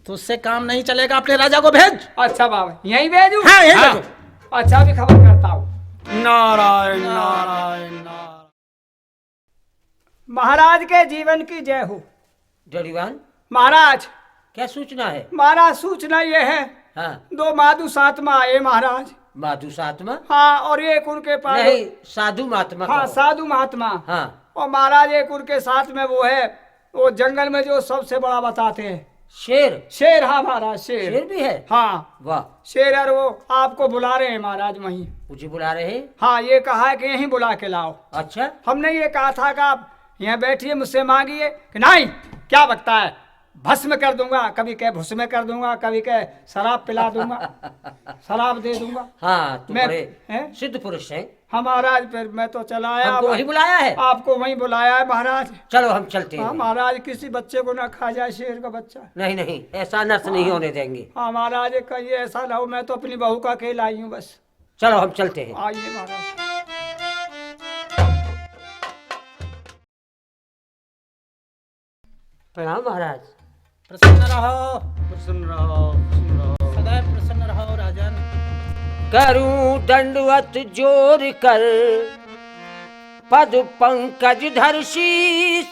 तुझसे काम नहीं चलेगा, अपने राजा को भेज। अच्छा बाबा, यहीं भेजूँ? हाँ, यहीं हाँ। भेजो। अच्छा, अभी खबर करता हूँ। नारायण, नारायण, नारायण। महाराज के जीवन की जय हो। डोरीवान। महाराज। क्या सूचना है? महाराज, सूचना ये है, हाँ। दो माधु सातमा आए महाराज। माधु सातमा? हाँ, और एक उनके पास नहीं, साधु महात्मा हाँ, कहो। साधु महात्मा। हाँ। और महाराज, एक उनके साथ में वो है, वो जंगल में जो सबसे बड़ा बताते हैं। शेर? शेर, हाँ महाराज, शेर। शेर भी है? हाँ। वाह। शेर, और वो आपको बुला रहे हैं महाराज वहीं। मुझे बुला रहे हैं? हाँ, ये कहा है कि यहीं बुला के लाओ। अच्छा। हमने ये कहा था कि आप यहाँ बैठिए, मुझसे मांगिए, कि नहीं, क्या बकता है, भस्म कर दूंगा, कभी कहे भस्म कर दूंगा, कभी कहे शराब पिला दूंगा, शराब दे दूंगा। हाँ, तुम मैं, बड़े हैं? सिद्ध पुरुष हैं। हाँ महाराज, फिर मैं तो चला आया। हमको वहीं बुलाया है? आपको वहीं बुलाया है महाराज। चलो, हम चलते हैं। हाँ महाराज, किसी बच्चे को ना खा जाए शेर का बच्चा। नहीं, नहीं, ऐसा नष्ट नहीं हाँ। होने देंगे। हाँ महाराज, कहीं ऐसा ना हो, मैं तो अपनी बहू का अकेला आई हूँ बस। चलो, हम चलते हैं। आइए महाराज। प्रणाम महाराज। प्रसन्न रहो। प्रसन्न रहो, प्रसन्न रहो। सदैव प्रसन्न रहो राजन। करूं दंडवत जोर कर, पद पंकज धर शीश,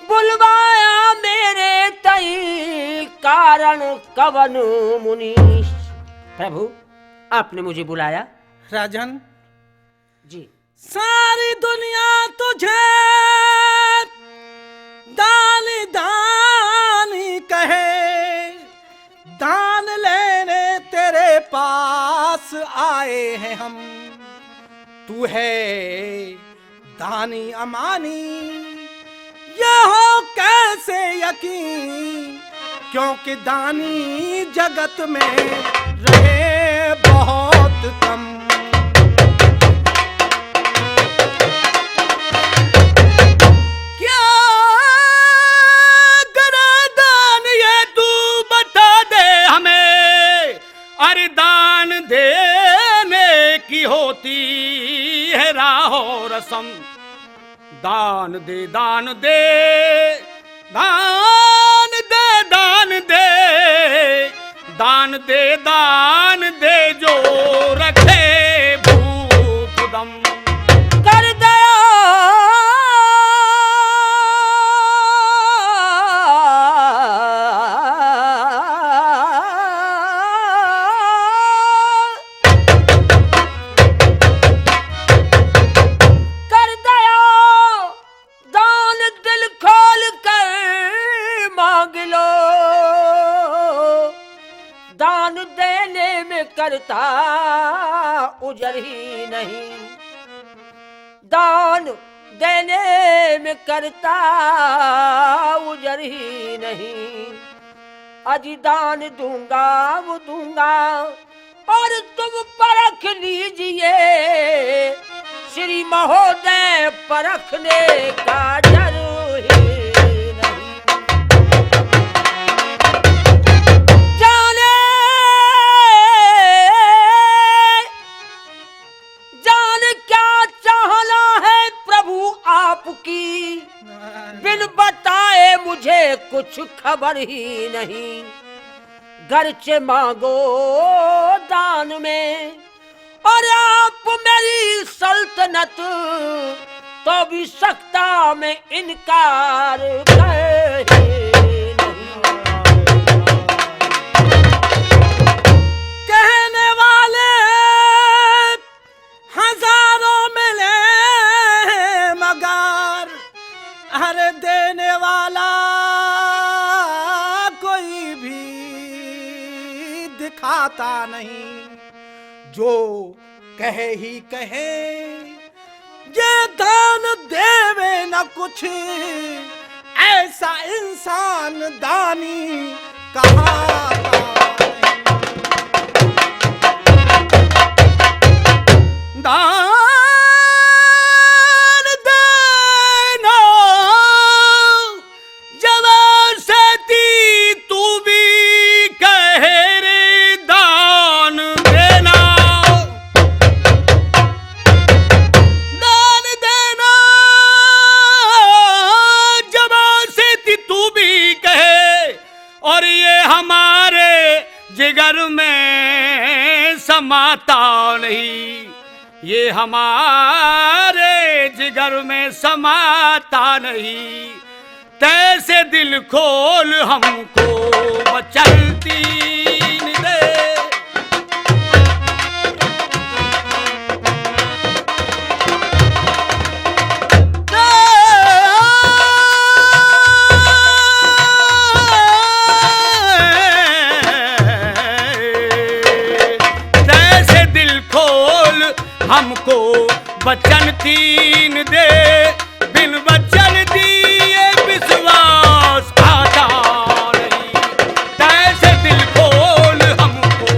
बुलवाया मेरे तई, कारण कवन मुनीश। प्रभु, आपने मुझे बुलाया। राजन। जी। सारी दुनिया तुझे दानी दानी कहे, दान लेने तेरे पास आए हैं हम। तू है दानी अमानी, ये हो कैसे यकीन, क्योंकि दानी जगत में रहे बहुत कम। क्या करे दान, ये तू बता दे हमें। अरे दान देने की होती है राह और रसम। दान दे, दान दे, दान दे, दान दे, दान दे, दान दे, जो रखे भूख दम। कर दया। कर दया, दान दिल खोल कर मांग लो। दान देने में करता उजर ही नहीं, दान देने में करता उजर ही नहीं। अजी दान दूंगा वो दूंगा, और तुम परख लीजिए, श्री महोदय परखने का जरूर ही नहीं। जाने, जान क्या चाहना है प्रभु आपकी, बिन बताए मुझे कुछ खबर ही नहीं। घर से मांगो दान में, और आप मेरी सल्तनत तो भी सकता मैं इनकार कहे नहीं। कहने वाले हजारों मिले मगर हर देने वाला कोई भी दिखाता नहीं। जो कहे ही कहे, ये दान देवे न कुछ, ऐसा इंसान दानी कहा। दान देना जवान से थी तू भी कहे रे दान देना, दान देना। जवान से थी तू भी कहे, और ये हमारे जिगर में समाता नहीं, ये हमारे जिगर में समाता नहीं। तैसे दिल खोल हमको वचन तीन दे। तैसे दिल खोल हमको वचन तीन दे, बिन वचन दिए विश्वास आता नहीं। तैसे दिल खोल हमको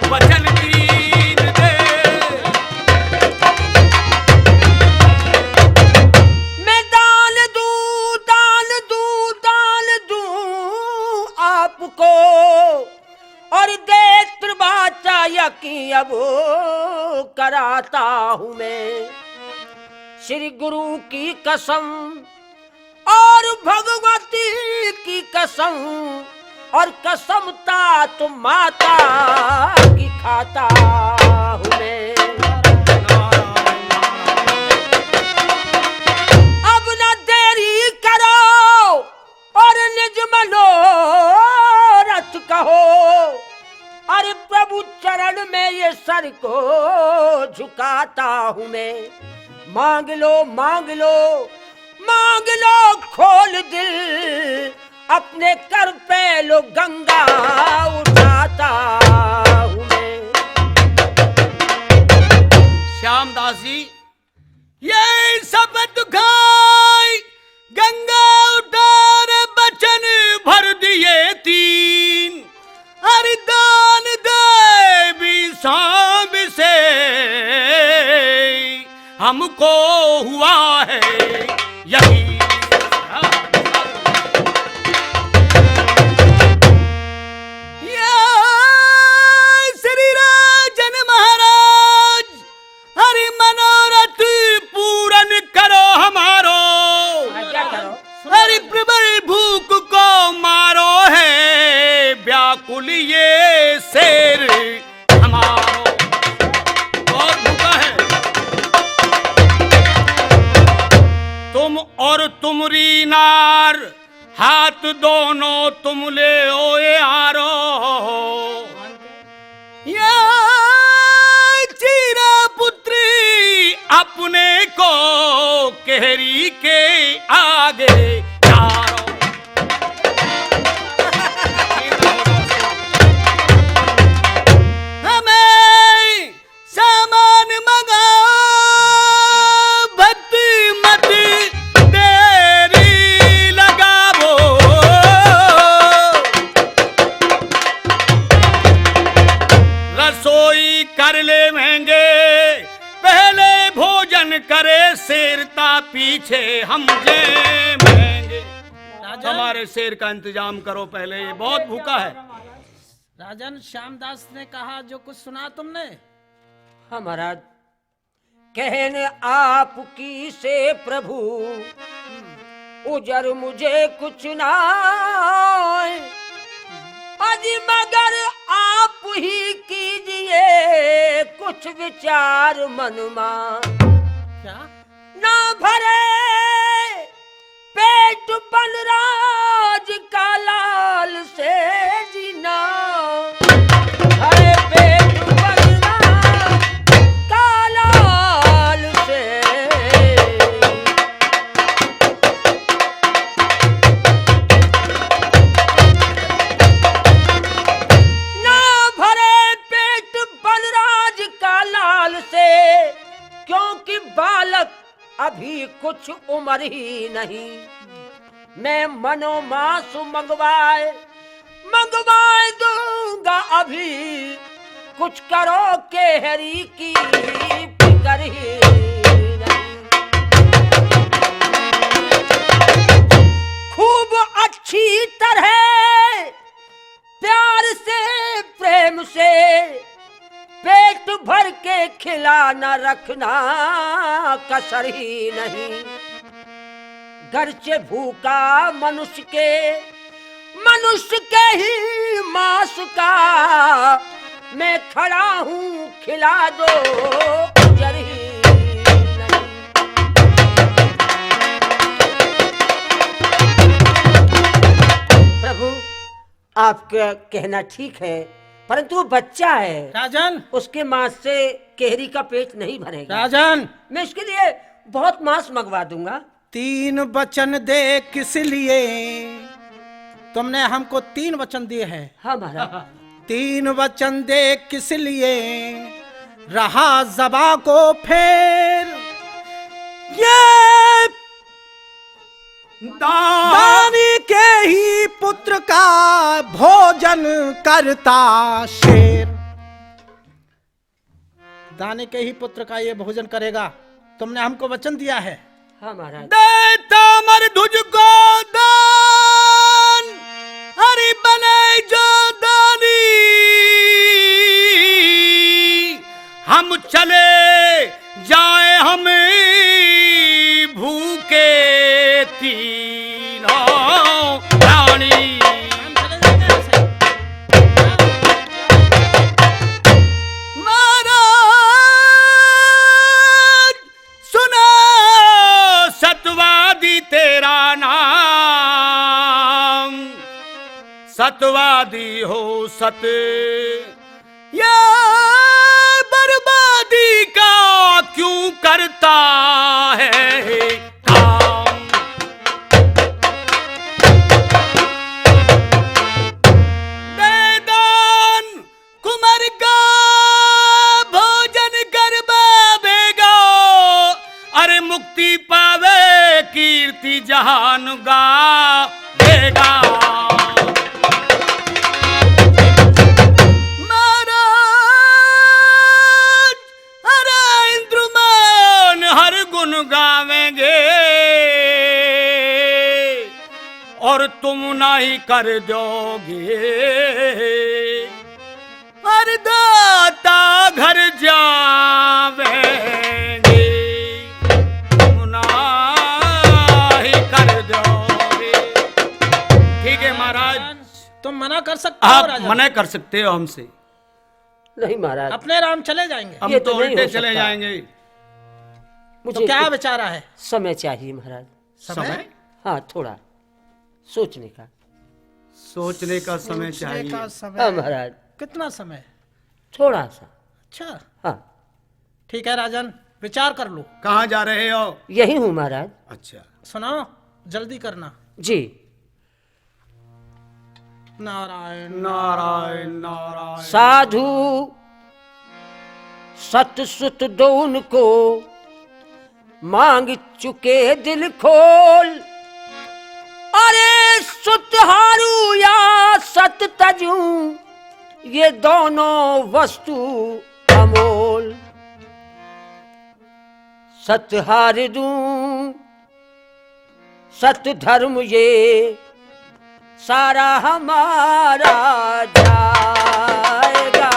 वचन तीन दे। मैं दान दूं, दान दूं, दान दूं आपको, और दे त्रिबाचा यकीन अब कराता हूँ मैं। श्री गुरु की कसम और भगवती की कसम, और कसम तात माता की खाता हूँ मैं। अब ना देरी करो और निज मनोरथ कहो, अरे प्रभु चरण में ये सर को झुकाता हूँ मैं। मांग लो, मांग लो, मांग लो खोल दिल, अपने कर पे लो गंगा उठाता हूँ मैं। श्यामदास जी, ये सब दुखाई गंगा उतार बचन भर दिए तीन, अरे दान देवी सांब से हमको हुआ है यकीन। या श्री राजन महाराज, अरे मनोरथ पूरन करो हमारो। हाँ, क्या करो? अरे प्रबल भूख को मारो है व्याकुल ये शेर हमारो। बहुत भूखा है। तुम और तुमरी नार हाथ दोनों तुम ले ओ यारो। या चीरा पुत्री अपने को केहरी के आगे चारो। हमें सामान मंगाओ, भक्ति मत देरी लगाओ। रसोई कर लेवेंगे, पहले भोजन करे शेर ता पीछे हम जेमेंगे। राजन। हमारे शेर का इंतजाम करो पहले, ये बहुत भूखा है। राजन, श्यामदास ने कहा जो कुछ सुना तुमने। हाँ महाराज, कहन आपकी से प्रभु उजर मुझे कुछ ना, अज मगर आप ही कीजिए कुछ कुछ विचार मन मा। क्या? ना भरे पेट बलराज का लाल से जीना, भरे पेट बलराज का लाल से। ना भरे पेट बलराज का लाल से, क्योंकि बालक अभी कुछ उम्र ही नहीं। मैं मनोमांस मंगवाए, मंगवाए दूंगा अभी, कुछ करो केहरी की फिक्र ही नहीं। खूब अच्छी तरह प्यार से, प्रेम से पेट भर के खिलाना, रखना कसर ही नहीं। घर से भूखा मनुष्य के, मनुष्य के ही मांस का मैं खड़ा हूँ, खिला दो, उजर ही नहीं। प्रभु, आपका कहना ठीक है, परंतु वो बच्चा है। राजन! उसके मांस से केहरी का पेट नहीं भरेगा। राजन! मैं इसके लिए बहुत मांस मंगवा दूंगा। तीन वचन दे किस लिए? तुमने हमको तीन वचन दिए हैं। हाँ महाराज। तीन वचन दे किस लिए? रहा जबा को फेर। ये दान। दानी के ही पुत्र का भोजन करता शेर। दानी के ही पुत्र का ये भोजन करेगा, तुमने हमको वचन दिया है। हाँ महाराज। देता मर तुझको दान, हरि बने जो दानी। हम चले जाए हम भूखे तीनों प्राणी। महाराज सुनो सतवादी तेरा नाम, सतवादी हो सत, ये बर्बादी का क्यों करता है काम? दे दान कुमार का भोजन कर बेगा, अरे मुक्ति पावे कीर्ति जहान गावेगा। महाराज, अरे इंद्रमान हर गुण गावेंगे, और तुम नहीं कर दोगे। अरे दाता घर जावेंगे, तुम नाही कर दोगे। ठीक है महाराज। तुम मना कर सकते हो आप राजा। मना कर सकते हो हमसे। नहीं महाराज। अपने राम चले जाएंगे। हम ये तो तो नहीं उल्टे हो चले सकता। जाएंगे। मुझे तो क्या कुछ विचारा है? समय चाहिए महाराज। समय? समय? हाँ, थोड़ा सोचने का। सोचने का समय सोचने चाहिए। का समय। हाँ महाराज। कितना समय? थोड़ा सा। अच्छा। हाँ। ठीक है राजन, विचार कर लो। कहाँ जा रहे हो? यही हूँ महाराज। अच्छा। सुनाओ, जल्दी करना। जी। नारायण, नारायण, नारायण। साधु सत सुत दोन को मांग चुके दिल खोल। अरे सुत हारू या सत तजू, ये दोनों वस्तु अमोल। सत हार दूं सत धर्म ये सारा हमारा जाएगा।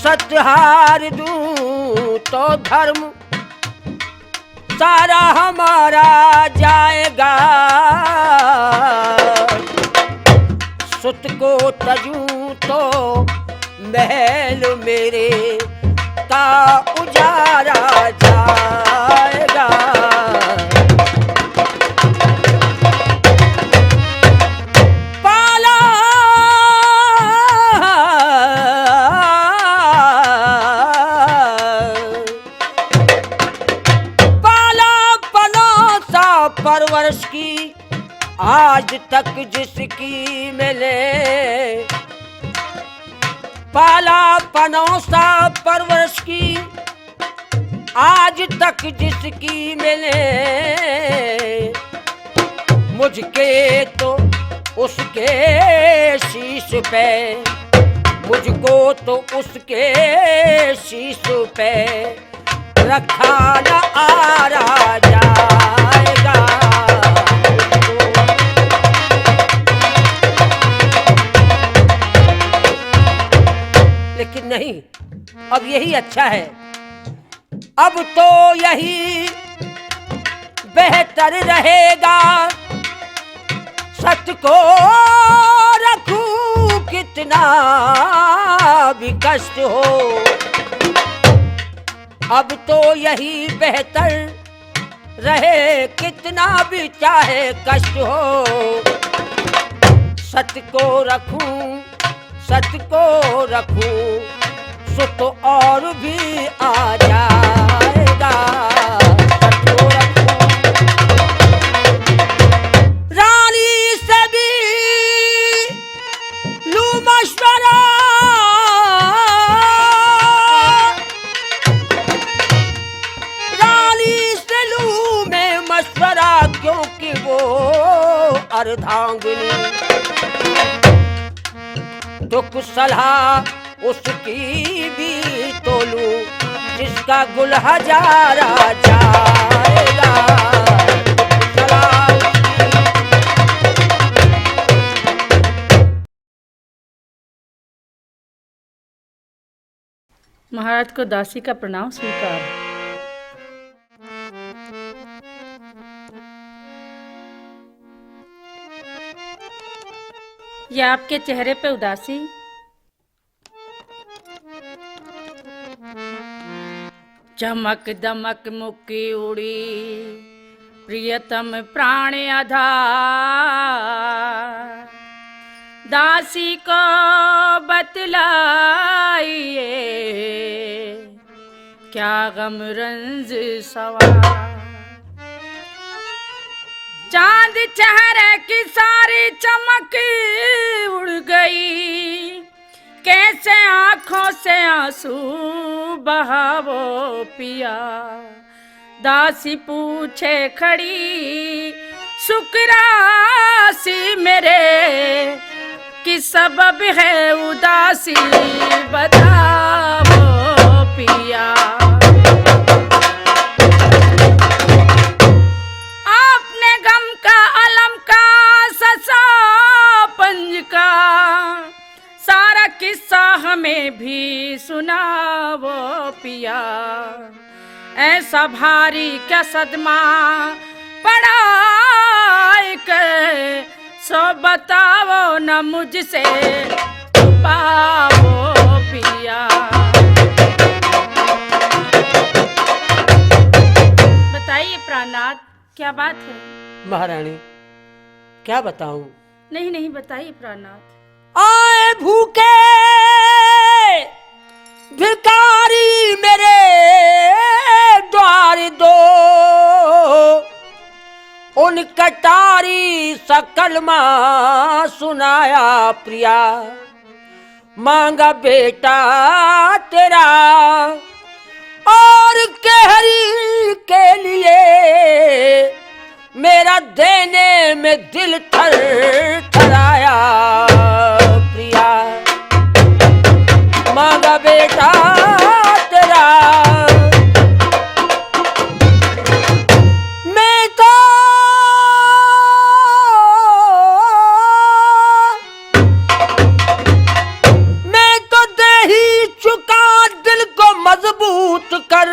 सत हार दूं तो धर्म सारा हमारा जाएगा। तजू तो महल मेरे का उजारा जाएगा। पाला, पाला पनौसा परवरिश की आज तक जिसकी मैंने, पाला पनौसा परवरिश की आज तक जिसकी मैंने, मुझके तो उसके शीश पे, मुझको तो उसके शीश पे रखा न आरा जाएगा। लेकिन नहीं, अब यही अच्छा है, अब तो यही बेहतर रहेगा। सत को रखूं कितना भी कष्ट हो, अब तो यही बेहतर रहे, कितना भी चाहे कष्ट हो। सत को रखूं, सत को रखूं, सुत और भी आ जाएगा। सत को रखूं, रानी से भी लूं मशवरा, रानी से लूं मैं मशवरा, क्योंकि वो अर्धांगिनी। तो कुछ सलाह उसकी भी तो लूं, जिसका गुल हजारा जाएगा। सलाह उसकी। महाराज को दासी का प्रणाम स्वीकार। या आपके चेहरे पे उदासी। चमक दमक मुक्की उड़ी, प्रियतम प्राण आधार। दासी को बतलाइए, क्या गम रंज सवार। चांद चेहरे की सारी चमक उड़ गई, कैसे आंखों से आंसू बहावो पिया। दासी पूछे खड़ी सुकरासी मेरे, कि सबब है उदासी बतावो पिया। आपने गम का, अलम का, ससा पंज का सारा किस्सा हमें भी सुनावो पिया। ऐसा भारी क्या सदमा पड़ा एक, सो बताओ ना मुझसे छुपाओ पिया। बताइए प्राणनाथ, क्या बात है? महारानी, क्या बताऊं? नहीं, नहीं, बताइए प्राणनाथ। आए भूखे भिखारी मेरे द्वार दो, उन कटारी सा कलमा सुनाया प्रिया। मांगा बेटा तेरा और कहरी के लिए, मेरा देने में दिल थर थराया प्रिया। मांगा बेटा तेरा, मैं तो मैं तो दे ही चुका दिल को मजबूत कर,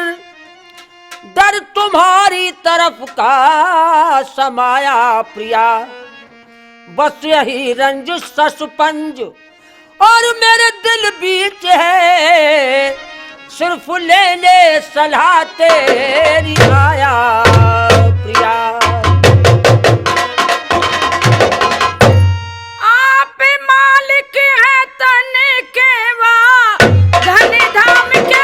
डर तुम्हारी तरफ का समाया प्रिया। बस यही रंज ससपंज और मेरे दिल बीच है, सिर्फ ले ले सलाह तेरी आया प्रिया। आप मालिक हैं तन के वा धन धाम के।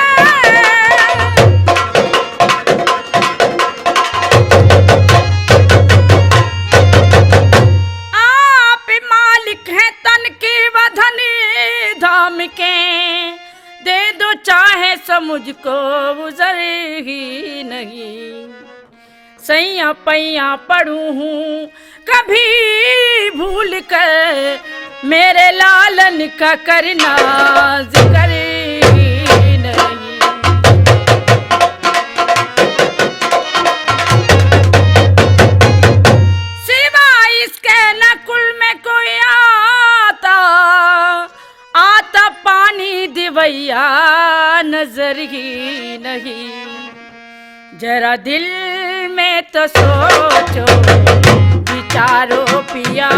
आप मालिक हैं तन के व धन धाम के, दे दो चाहे सो मुझको उजर ही नहीं। सैया पैया पड़ू हूँ कभी भूल कर, मेरे लालन का करना जिक्र ही नहीं। सिवा इसके न कुल में कोई आता, आता पानी दिवैया नजर ही नहीं। जरा दिल में तो सोचो, विचारो पिया।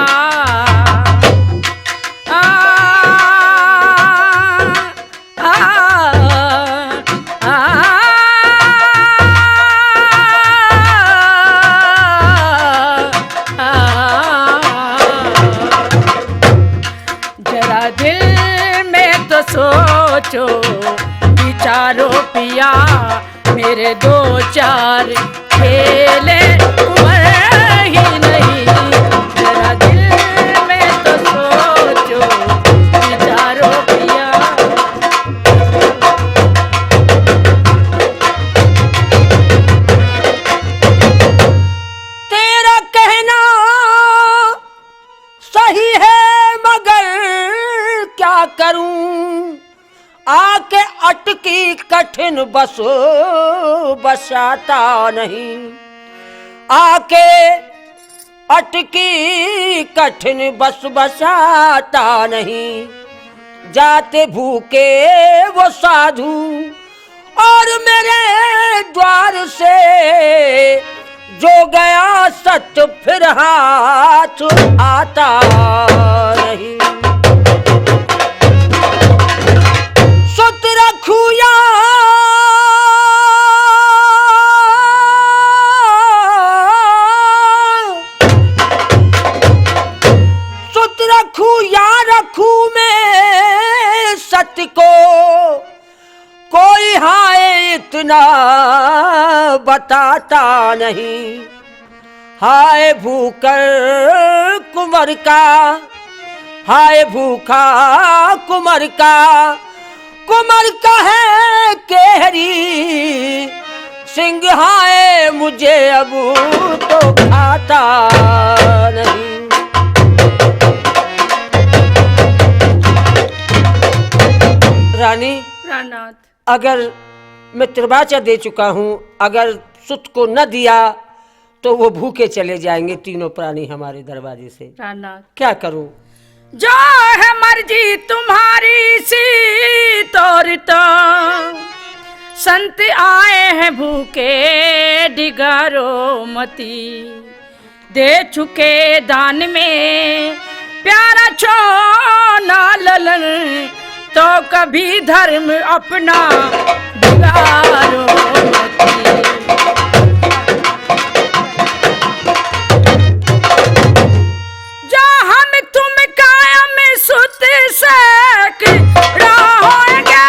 आ, आ, आ, आ, आ। जरा दिल में तो सोचो, विचारो पिया, मेरे दो चार खेले उम्र ही नहीं। जरा दिल में तो सोचो, विचारो पिया। तेरा कहना सही है मगर क्या करूं, आके अटकी कठिन बस बसाता नहीं, आके अटकी कठिन बस बसाता नहीं। जाते भूखे वो साधु और मेरे द्वार से जो गया सत फिर हाथ आता नहीं। सुत रखू या, सुत रखू या रखू मैं सत को, कोई हाय इतना बताता नहीं। हाय भूकर कुंवर का, हाय भूखा कुंवर का, कुंवर का है केहरी सिंह, हाय मुझे अब तो खाता नहीं। रानी, प्राणनाथ। अगर मैं तिरबाचा दे चुका हूँ, अगर सुत को न दिया तो वो भूखे चले जाएंगे तीनों प्राणी हमारे दरवाजे से। प्राणनाथ। क्या करूं? जो है मर्जी तुम्हारी सी तौर तो, संत आए हैं भूखे डिगारो मती। दे चुके दान में प्यारा छोना ललन, तो कभी धर्म अपना बिगाड़ो मती। जो हम तुम कायम सुत सैकड़ा होएंगे,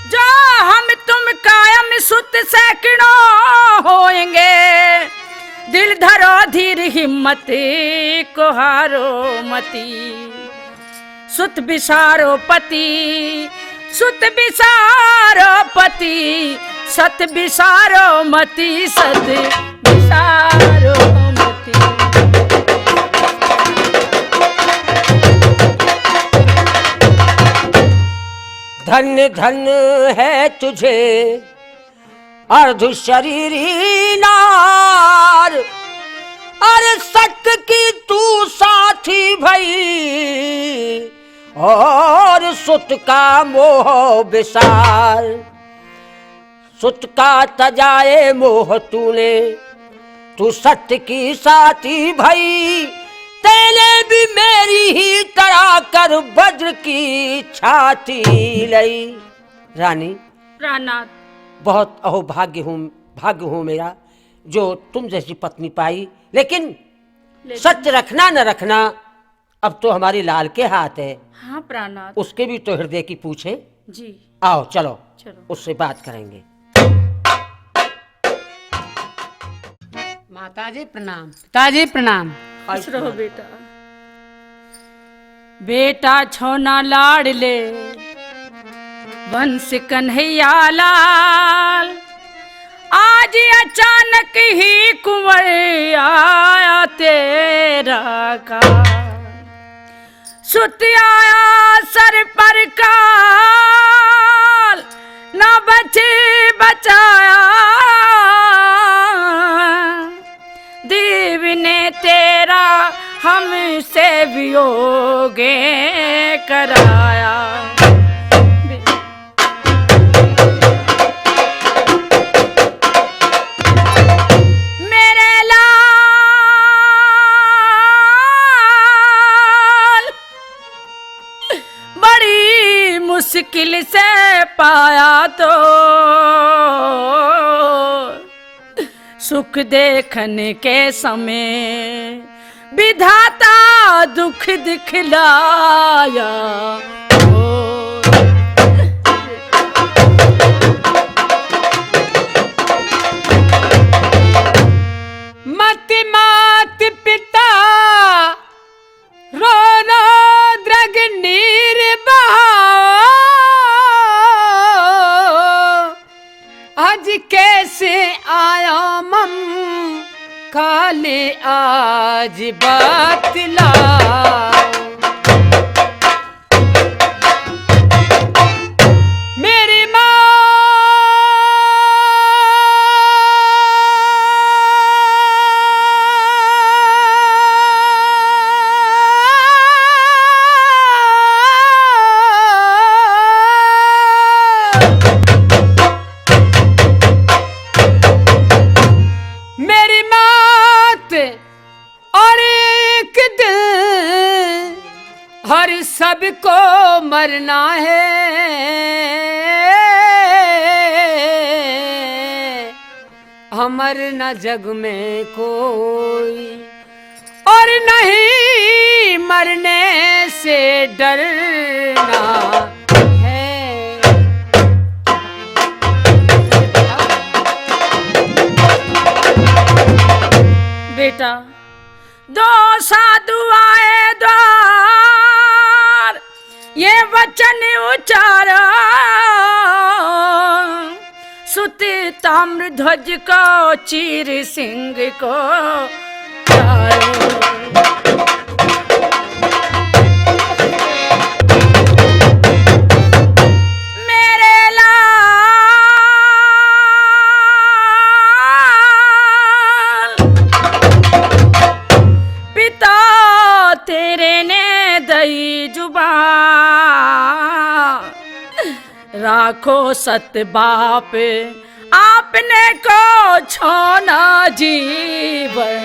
जो हम तुम कायम सुत सैकड़ों होएंगे। दिल धरो धीर हिम्मत को हारो मती। सुत बिसारो पति, सुत बिसारो पति, सत बिसारो मति, सत बिसारो मति। धन्य धन्य है तुझे अर्ध शरीरी नार, अरे सत की तू साथी भई और सुत का मोह विसार। सुत का तजाए मोह तूने, तू सत्य की साथी भई। तेने भी मेरी ही तरह कर वज्र की छाती लई। रानी, प्राणनाथ। बहुत अहोभाग्य हूँ, भाग्य हूँ मेरा, जो तुम जैसी पत्नी पाई। लेकिन लेकिन सच रखना न रखना, अब तो हमारे लाल के हाथ है। हाँ प्राणनाथ। उसके भी तो हृदय की पूछे। जी। आओ, चलो, चलो। उससे बात करेंगे। माता जी प्रणाम, पिताजी प्रणाम। खुश रहो बेटा। बेटा छोना लाडले, वंश कन्हैया लाल, आज अचानक ही कुंवर आया तेरा काल। सुत आया सर पर काल, ना बची बचाया। देव ने तेरा हमसे वियोगे कराया। मेरे लाल, बड़ी मुश्किल से पाया तो सुख देखने के समय विधाता दुख दिखलाया। ओ। मत मात पिता रो रो द्रग नीर बहाओ। आज कैसे आया मम काले आज बतलाओ। मेरी माँ मेरी मौत और एक दिन हर सबको मरना है। अमर न जग में कोई और नहीं मरने से डरना है। बेटा, दो साधु आए द्वार, ये वचन उचारा, सुत ताम्र ध्वज को चीर सिंह को चारो। मेरे लाल, पिता तेरे ने दई जुबान, राखो सत बाप आपने को छोना जीवन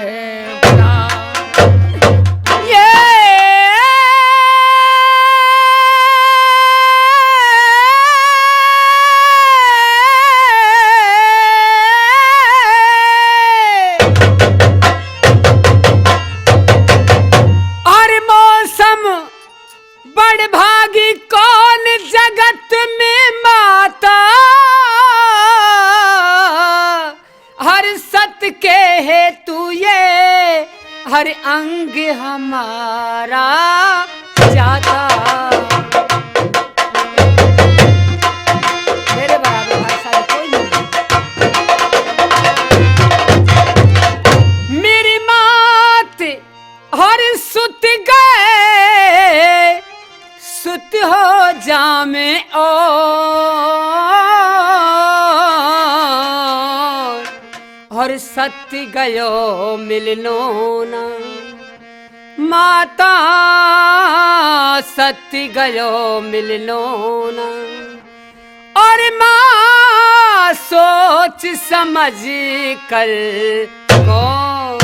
बना। ये और मौसम बड़भागी कौन जगत में माता, हर सत के हेतु ये हर अंग हमारा जाता। मेरे बराबर भाई साहब कोई नहीं। मेरी मात हर सुत गए, सुत हो जामे और, हर सत गयो मिलनो ना, माता सत गयो मिलनो ना। और माँ सोच समझ कर कौन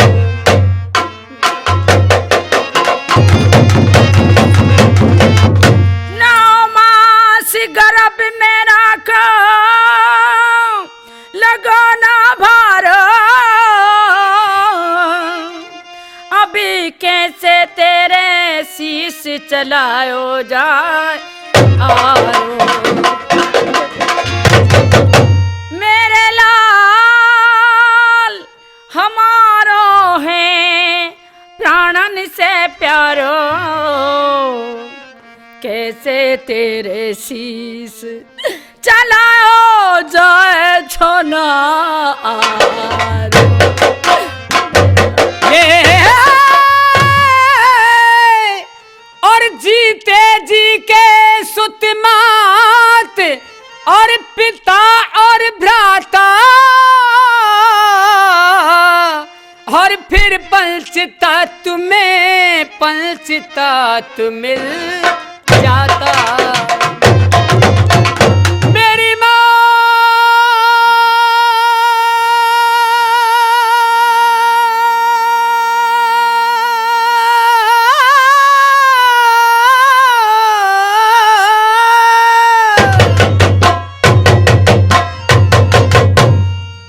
नौ मास गर्भ में रखो, लगो ना भारो। अभी कैसे तेरे शीश चलायो जाए आरो। मेरे लाल हमारो है प्राणन से प्यारो, कैसे तेरे शीश चलायो जाए छोना आरो। ये और जीते जी के सुत मात और पिता और भ्राता, और फिर पंचतत्व में पंचतत्व मिल जाता। मेरी माँ,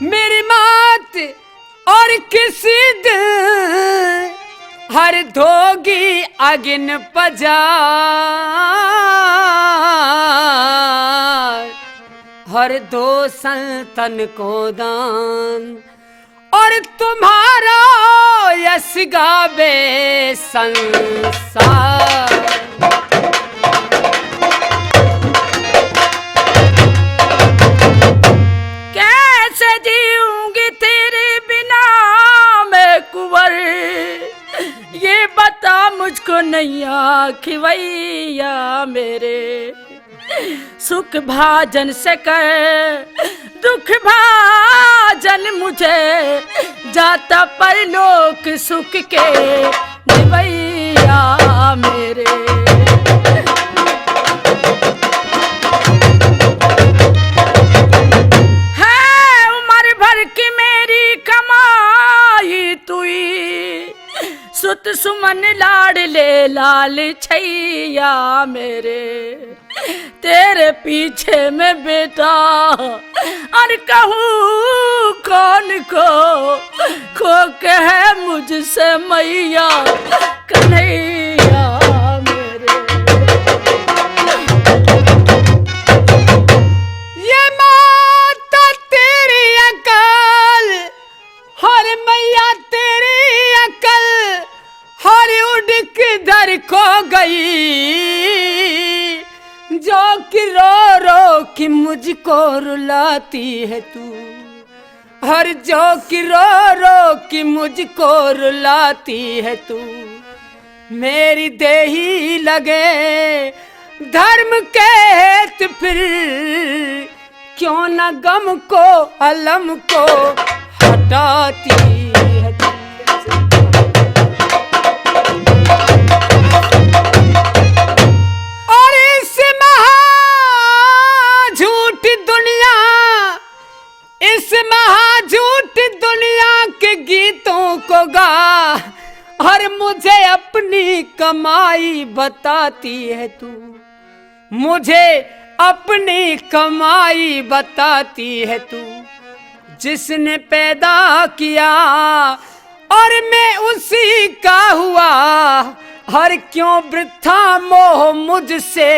मेरी मात और किसी दिन हर धोगी अगिन पजा, हर दो संतन को दान और तुम्हारो यश गावे संसार। कैसे जीऊंगी तेरे बिना मैं कुंवर, ये बता मुझको नैया खिवैया मेरे। सुख भाजन से कर दुख भाजन मुझे, जाता परलोक सुख के निवैया मेरे। है उम्र भर की मेरी कमाई तुई, सुत सुमन लाडले लाल छैया मेरे। तेरे पीछे में बेटा, और कहूँ कौन को, खो के है मुझसे मैया कन्हैया मेरे। ये माता तेरी अकल, हर मैया तेरी अकल, हर उड़ किधर खो गई, जो कि रो रो कि मुझको रुलाती है तू, हर जो कि रो रो कि मुझको रुलाती है तू। मेरी देही लगे धर्म के हेत फिर, क्यों न गम को अलम को हटाती है तू। और इस महा झूठ दुनिया, इस महा झूठ दुनिया के गीतों को गा, और मुझे अपनी कमाई बताती है तू, मुझे अपनी कमाई बताती है तू। जिसने पैदा किया और मैं उसी का हुआ, हर क्यों वृथा मोह मुझसे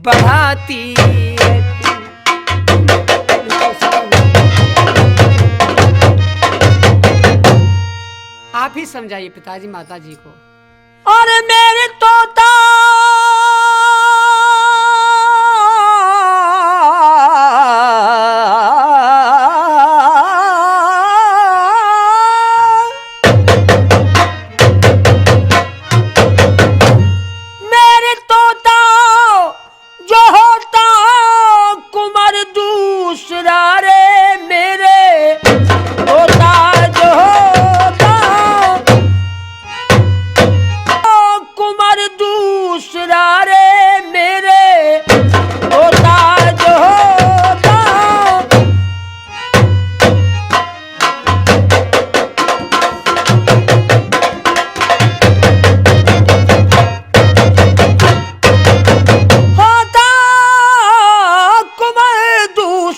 बढ़ाती है तू। आप ही समझाइए पिताजी माता जी को। और मेरे तोता, मेरे तोता जो होता कुंवर दूसरा रे, मेरे तोता जो होता कुंवर दू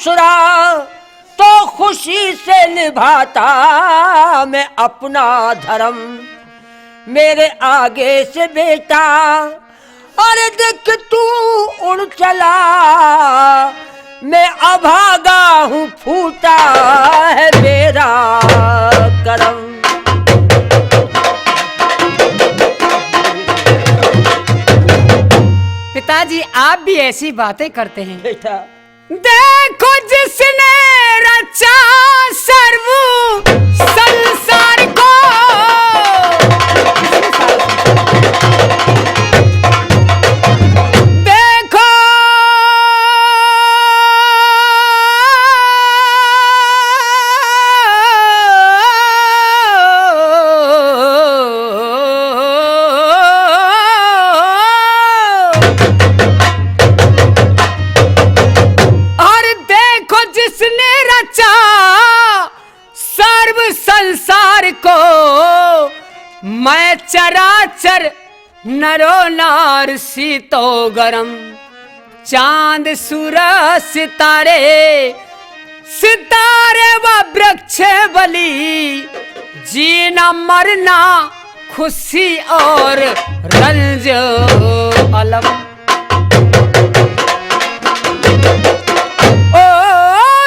सुरा तो खुशी से निभाता मैं अपना धर्म। मेरे आगे से बेटा, अरे देख तू उड़ चला, मैं अभागा हूँ, फूटा है मेरा करम। पिताजी, आप भी ऐसी बातें करते हैं। बेटा, देखो जिसने रचा सर्व संसार को, देखो और देखो जिसने रचा सर्व संसार को, मैं चराचर नरो नार शीतो गरम। चांद सूरज सितारे, सितारे व वृक्ष बलि, जीना मरना खुशी और रंज अलम। ओ,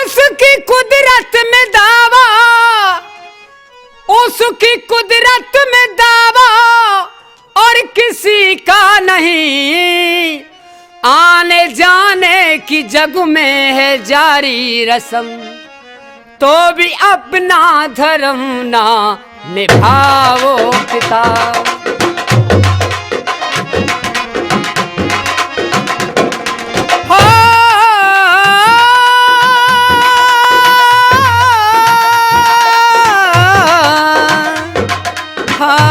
उसकी कुदरत में दावा, उसकी कुदरत में दावा और किसी का नहीं। आने जाने की जग में है जारी रस्म, तो भी अपना धर्म ना निभाओ पिता। हो। हाँ,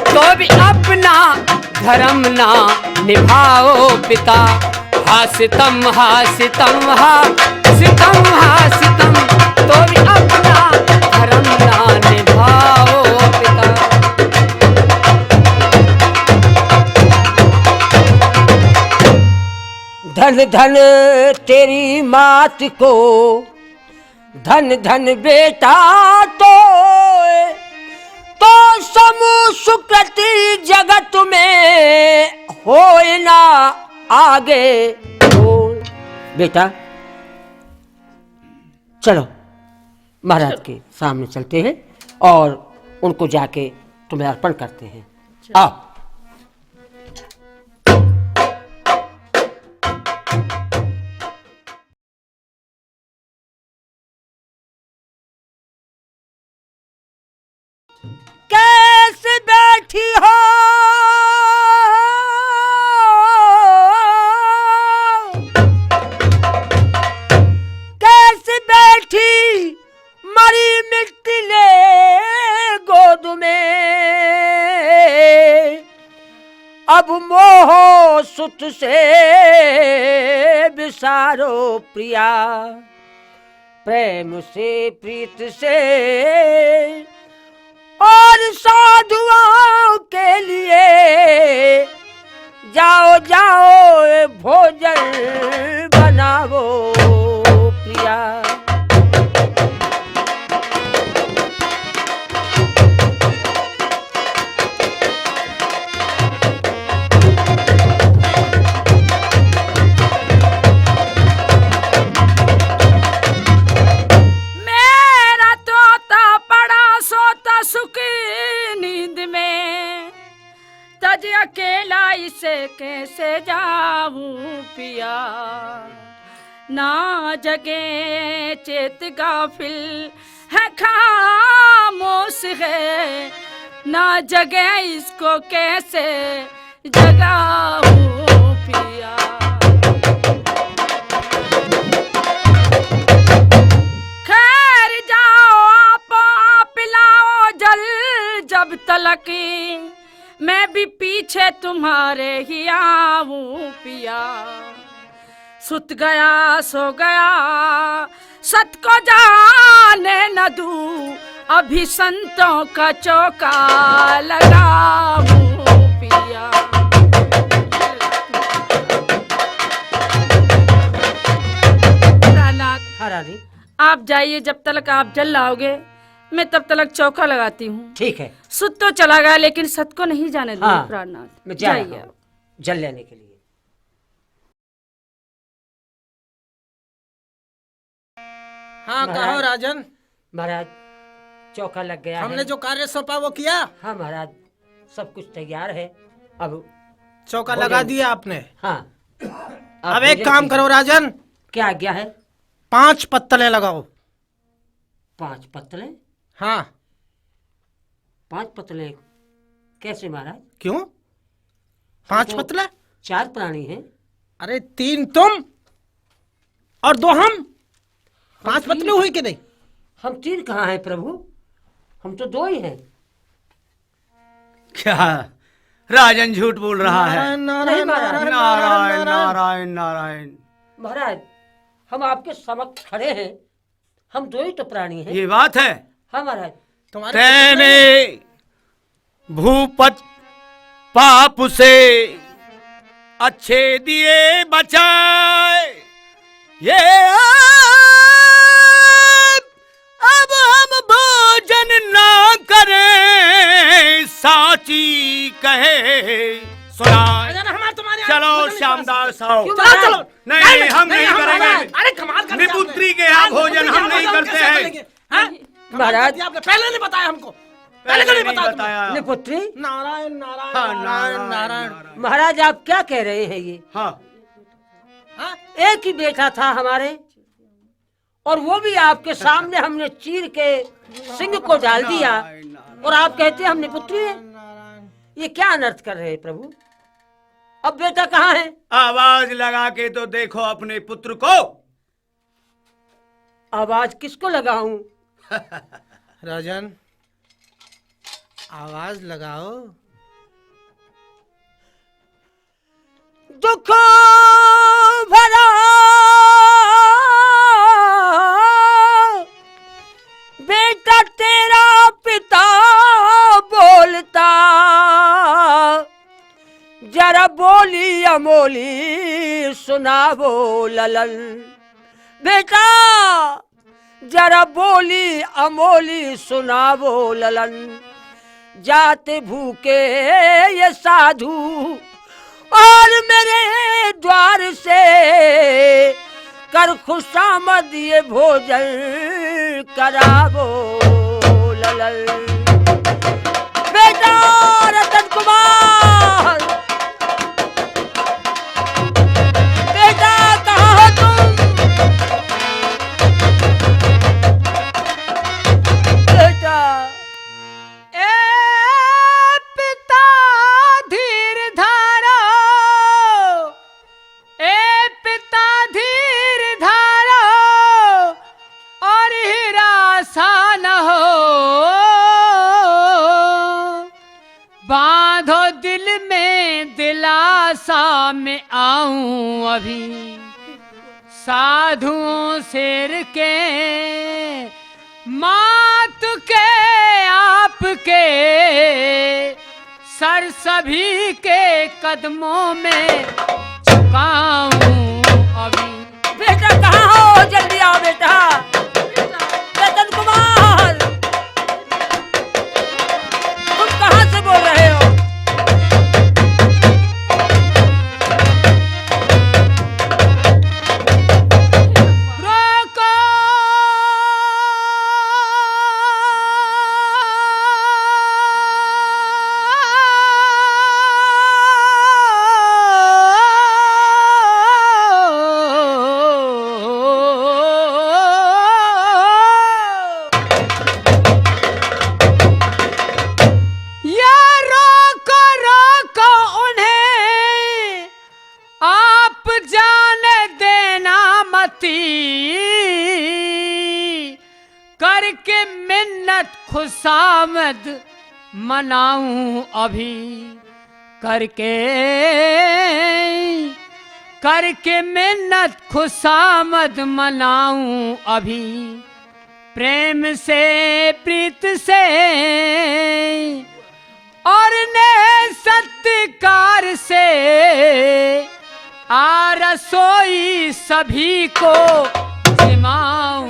तो भी अपना धर्म ना निभाओ पिता। हा सितम, हा सितम, हा सितम, हा सितम, तो भी अपना धर्म ना निभाओ पिता। धन धन तेरी मात को, धन धन बेटा तो, तो समूह सुकृति जगत में होए ना आगे हो। बेटा, चलो, महाराज के सामने चलते हैं और उनको जाके तुम्हें अर्पण करते हैं। आओ। कैसे बैठी हो, कैसे बैठी मरी मिट्टी ले गोद में। अब मोह सुत से बिसारो प्रिया, प्रेम से प्रीत से और साधुओं के लिए जाओ, जाओ, भोजन बनाओ प्रिया। मेरा तोता पड़ा सोता सुखी नींद में, तज अकेला इसे कैसे जाऊं पिया। ना जगे चेत गाफिल है, खामोश है, ना जगे इसको कैसे जगाऊं पिया। खैर जाओ आप, आप पिलाओ जल जब तलक, मैं भी पीछे तुम्हारे ही आऊं पिया। सुत गया सो गया सत को जाने न दूं, अभी संतों का चौका लगाऊं पिया। आप जाइए, जब तक आप जल लाओगे, मैं तब तक चौका लगाती हूँ। ठीक है। सुध तो चला गया, लेकिन सत को नहीं जाने दूंगी, हाँ, प्राणनाथ। मैं जा रहा हूँ जल लेने के लिए। हाँ, महाराज, कहो राजन। महाराज, चौका लग गया है। हमने जो कार्य सौंपा वो किया? हाँ महाराज, सब कुछ तैयार है। अब चौका लगा दिया आपने? हाँ। अब एक काम करो राजन। क्या आज्ञा है? पांच पत्तलें लगाओ। पांच पत्तलें? हाँ। पांच पत्तलें कैसे महाराज? क्यों? पांच तो पत्तलें? चार प्राणी हैं। अरे, तीन तुम और दो हम। पांच पत्तलें हुई कि नहीं? हम तीन कहाँ हैं प्रभु, हम तो दो ही हैं। क्या राजन झूठ बोल रहा है? नारायण, नारायण, नहीं महाराज। नारायण, नारायण, नारायण। महाराज, हम आपके समक्ष खड़े हैं, हम दो ही तो प्राणी हैं। ये बात है। हाँ महाराज। तुम्हारे तैने भूपत पाप से अच्छे दिए बचाए, ये अब हम भोजन ना करें, साची कहे सुनाए। अरे हमारे तुम्हारे यहाँ चलो भोजन नहीं करा श्यामदास सकते। आओ। क्यों चलो, महाराज? चलो। नहीं, नहीं, नहीं, हम नहीं, नहीं हम करेंगे। महाराज। अरे कमाल कर दिया आपने। निपुत्री के यहाँ भोजन हम नहीं करते हैं। हाँ? कमाल कर दिया आपने, पहले नहीं बताया हमको। पहले क्यों नहीं बताया तुमने? निपुत्री? नारायण, नारायण, हाँ, नारायण, नारायण, नारायण। नारायण। महाराज, आप क्या कह रहे हैं ये? हाँ। हाँ? एक ही बेटा था हमारे, और वो भी आपके सामने हमने चीर के सिंग को डाल दिया, नारायण, नारायण। और आप कहते हैं हम निपुत्री हैं? नारायण। ये क्या अनर्थ कर रहे हैं प्रभु? अब बेटा कहाँ है? आवाज लगा के तो देखो अपने पुत्र को। आवाज किसको लगाऊं? राजन, आवाज लगाओ। दुख भरा बेटा तेरा पिता बोलता, जरा बोली अमोली सुनावो ललन। बेटा जरा बोली अमोली सुनावो ललन। जाते भूखे ये साधु और मेरे द्वार से कर खुशामद ये भोजन करावो ललन। बेटा रतन कुमार, बेटा कहाँ हो तुम? बेटा। ए पिता धीर धारो, ए पिता धीर धारो, और हिरासा न हो। बांधो दिल में दिलासा, मैं आऊं अभी। साधुओं शेर के, मात के, आपके सर सभी के कदमों में झुकाऊं अभी। बेटा कहाँ हो? जल्दी आओ बेटा। रतन कुमार, तुम कहाँ से बोल रहे हो? रोको। या रोको, रोको उन्हें, आप जाने देना मती, करके मिन्नत खुशामद मनाऊं अभी, करके, करके मिन्नत खुशामद मनाऊं अभी। प्रेम से, प्रीत से और नेह सत्कार से आ रसोई सभी को जिमाऊं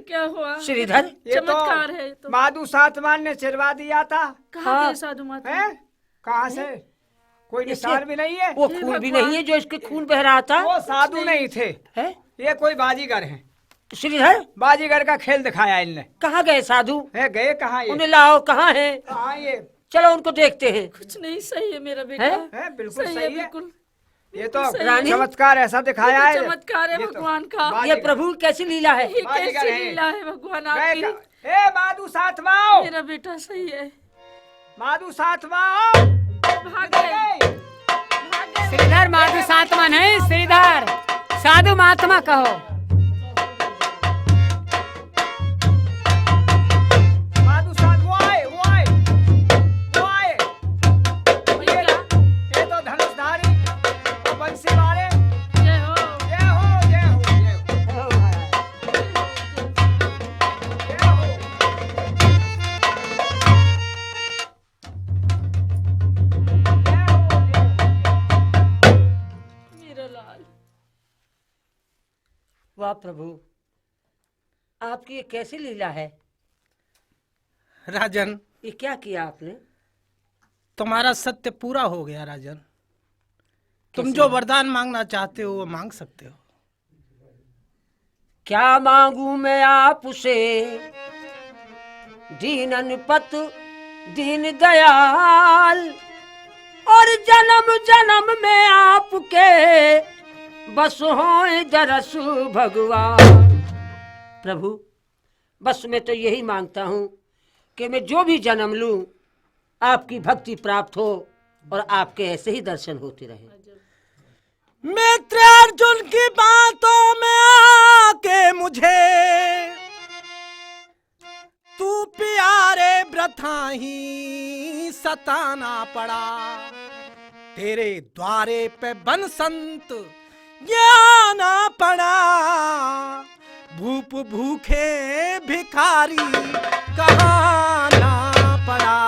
क्या हुआ? श्रीधर। ये तो चमत्कार है ये तो। माधु सातवान ने चिरवा दिया था। कहाँ हाँ। गए साधु महात्मा? हैं? कहाँ से? कोई निशान भी नहीं है। वो खून भी नहीं है जो इसके खून बह रहा था। वो साधु नहीं थे। हैं? ये कोई बाजीगर है। श्रीधर। बाजीगर का खेल दिखाया इनने। कहाँ गए साधु? है, गए कहाँ ये? उन्हें लाओ, कहाँ है? कहाँ ये? चलो उनको देखते हैं। कुछ नहीं, सही है मेरा बेटा। हैं? है, बिल्कुल सही है, सही है। बिल्कुल। ये तो बिल्कुल सही है। रानी। चमत्कार ऐसा दिखाया ये तो है। चमत्कार है ये तो भगवान का। बाजीगर। ये प्रभु कैसी लीला है? ये बाजीगर कैसी है। लीला है भगवान गए आपकी? का-, ए, माधु सातवाओ। मेरा बेटा सही है। माधु सातवाओ। भाग गए। भाग गए। श्रीधर माधु सातवा नहीं, श्रीधर साधु महात्मा कहो। माधु सातवाए, वाए, वाए। ये, ये तो धनुषधारी, वो बंसी वाले। जय हो। जय हो, जय हो, जय हो। जय हो। मेरा लाल। वाह प्रभु, आपकी ये कैसी लीला है? राजन, ये क्या किया आपने? तुम्हारा सत्य पूरा हो गया राजन। तुम कैसे? जो वरदान मांगना चाहते हो वो मांग सकते हो। क्या मांगू मैं आपसे दीनन पत दीन दयाल, और जन्म जन्म में आपके बस होए दरस भगवान। प्रभु, बस मैं तो यही मांगता हूँ कि मैं जो भी जन्म लूँ, आपकी भक्ति प्राप्त हो और आपके ऐसे ही दर्शन होते रहे। मित्र अर्जुन की बातों में आके मुझे तू प्यारे ब्रथा ही सताना पड़ा। तेरे द्वारे पे बन संत ये आना पड़ा। भूप भूखे भिखारी कहाना पड़ा।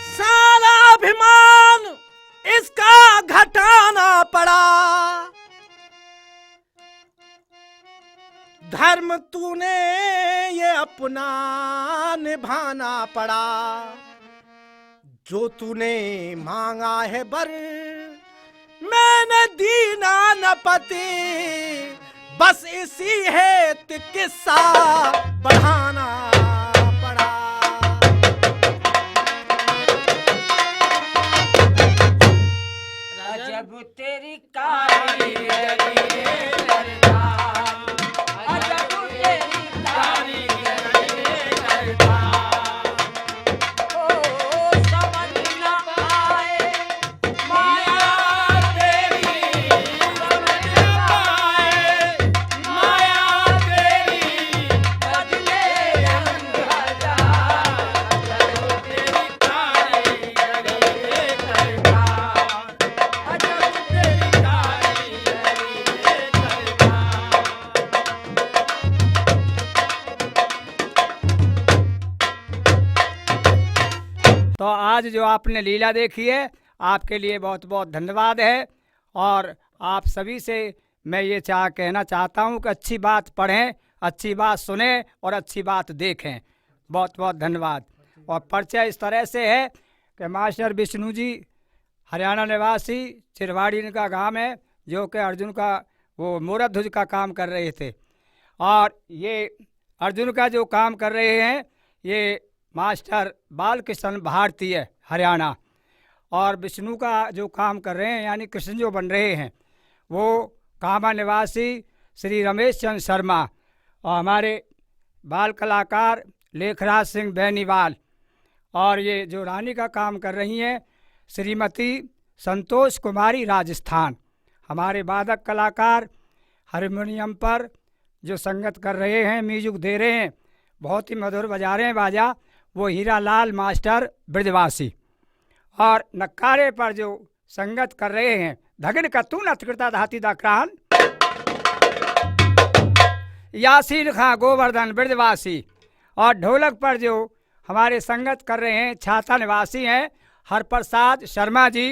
सारा अभिमान इसका घटाना पड़ा। धर्म तूने ये अपना निभाना पड़ा। जो तूने मांगा है बर, मैंने दीना न पति। बस इसी हेत किस्सा बढ़ाना पड़ा। अजब तेरी कारीगरी करता, अजब तेरी कारीगरी करता। ओ, समझ ना आए माया तेरी, समझ ना आए माया तेरी, बदले रंग हजार। अजब तेरी कारीगरी करता। तो आज जो आपने लीला देखी है, आपके लिए बहुत बहुत धन्यवाद है। और आप सभी से मैं ये चाह कहना चाहता हूँ कि अच्छी बात पढ़ें, अच्छी बात सुने और अच्छी बात देखें। बहुत बहुत धन्यवाद। और परिचय इस तरह से है कि मास्टर विष्णु जी हरियाणा निवासी चिरवाड़ी इनका गांव है, जो कि अर्जुन का वो मोरध्वज का काम कर रहे थे। और ये अर्जुन का जो काम कर रहे हैं, ये मास्टर बालकृष्ण भारती है हरियाणा, और विष्णु का जो काम कर रहे हैं यानी कृष्ण जो बन रहे हैं, वो कामा निवासी श्री रमेश चंद शर्मा और हमारे बाल कलाकार लेखराज सिंह बेनीवाल, और ये जो रानी का काम कर रही हैं श्रीमती संतोष कुमारी राजस्थान। हमारे वादक कलाकार हारमोनियम पर जो संगत कर रहे हैं, म्यूजिक दे रहे हैं, बहुत ही मधुर बजा रहे हैं बाजा, वो हीरा लाल मास्टर ब्रजवासी। और नक्कारे पर जो संगत कर रहे हैं, धगन का तू नत करता धाती दा क्रान, यासीन खां गोवर्धन ब्रजवासी। और ढोलक पर जो हमारे संगत कर रहे हैं, छाता निवासी हैं हरप्रसाद शर्मा जी,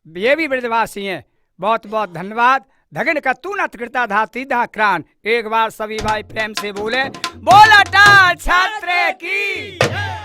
ये भी ब्रजवासी हैं। बहुत बहुत धन्यवाद। धगन का तू नत कृता धाती धा क्रान। एक बार सभी भाई प्रेम से बोले, बोल अटल छात्र की।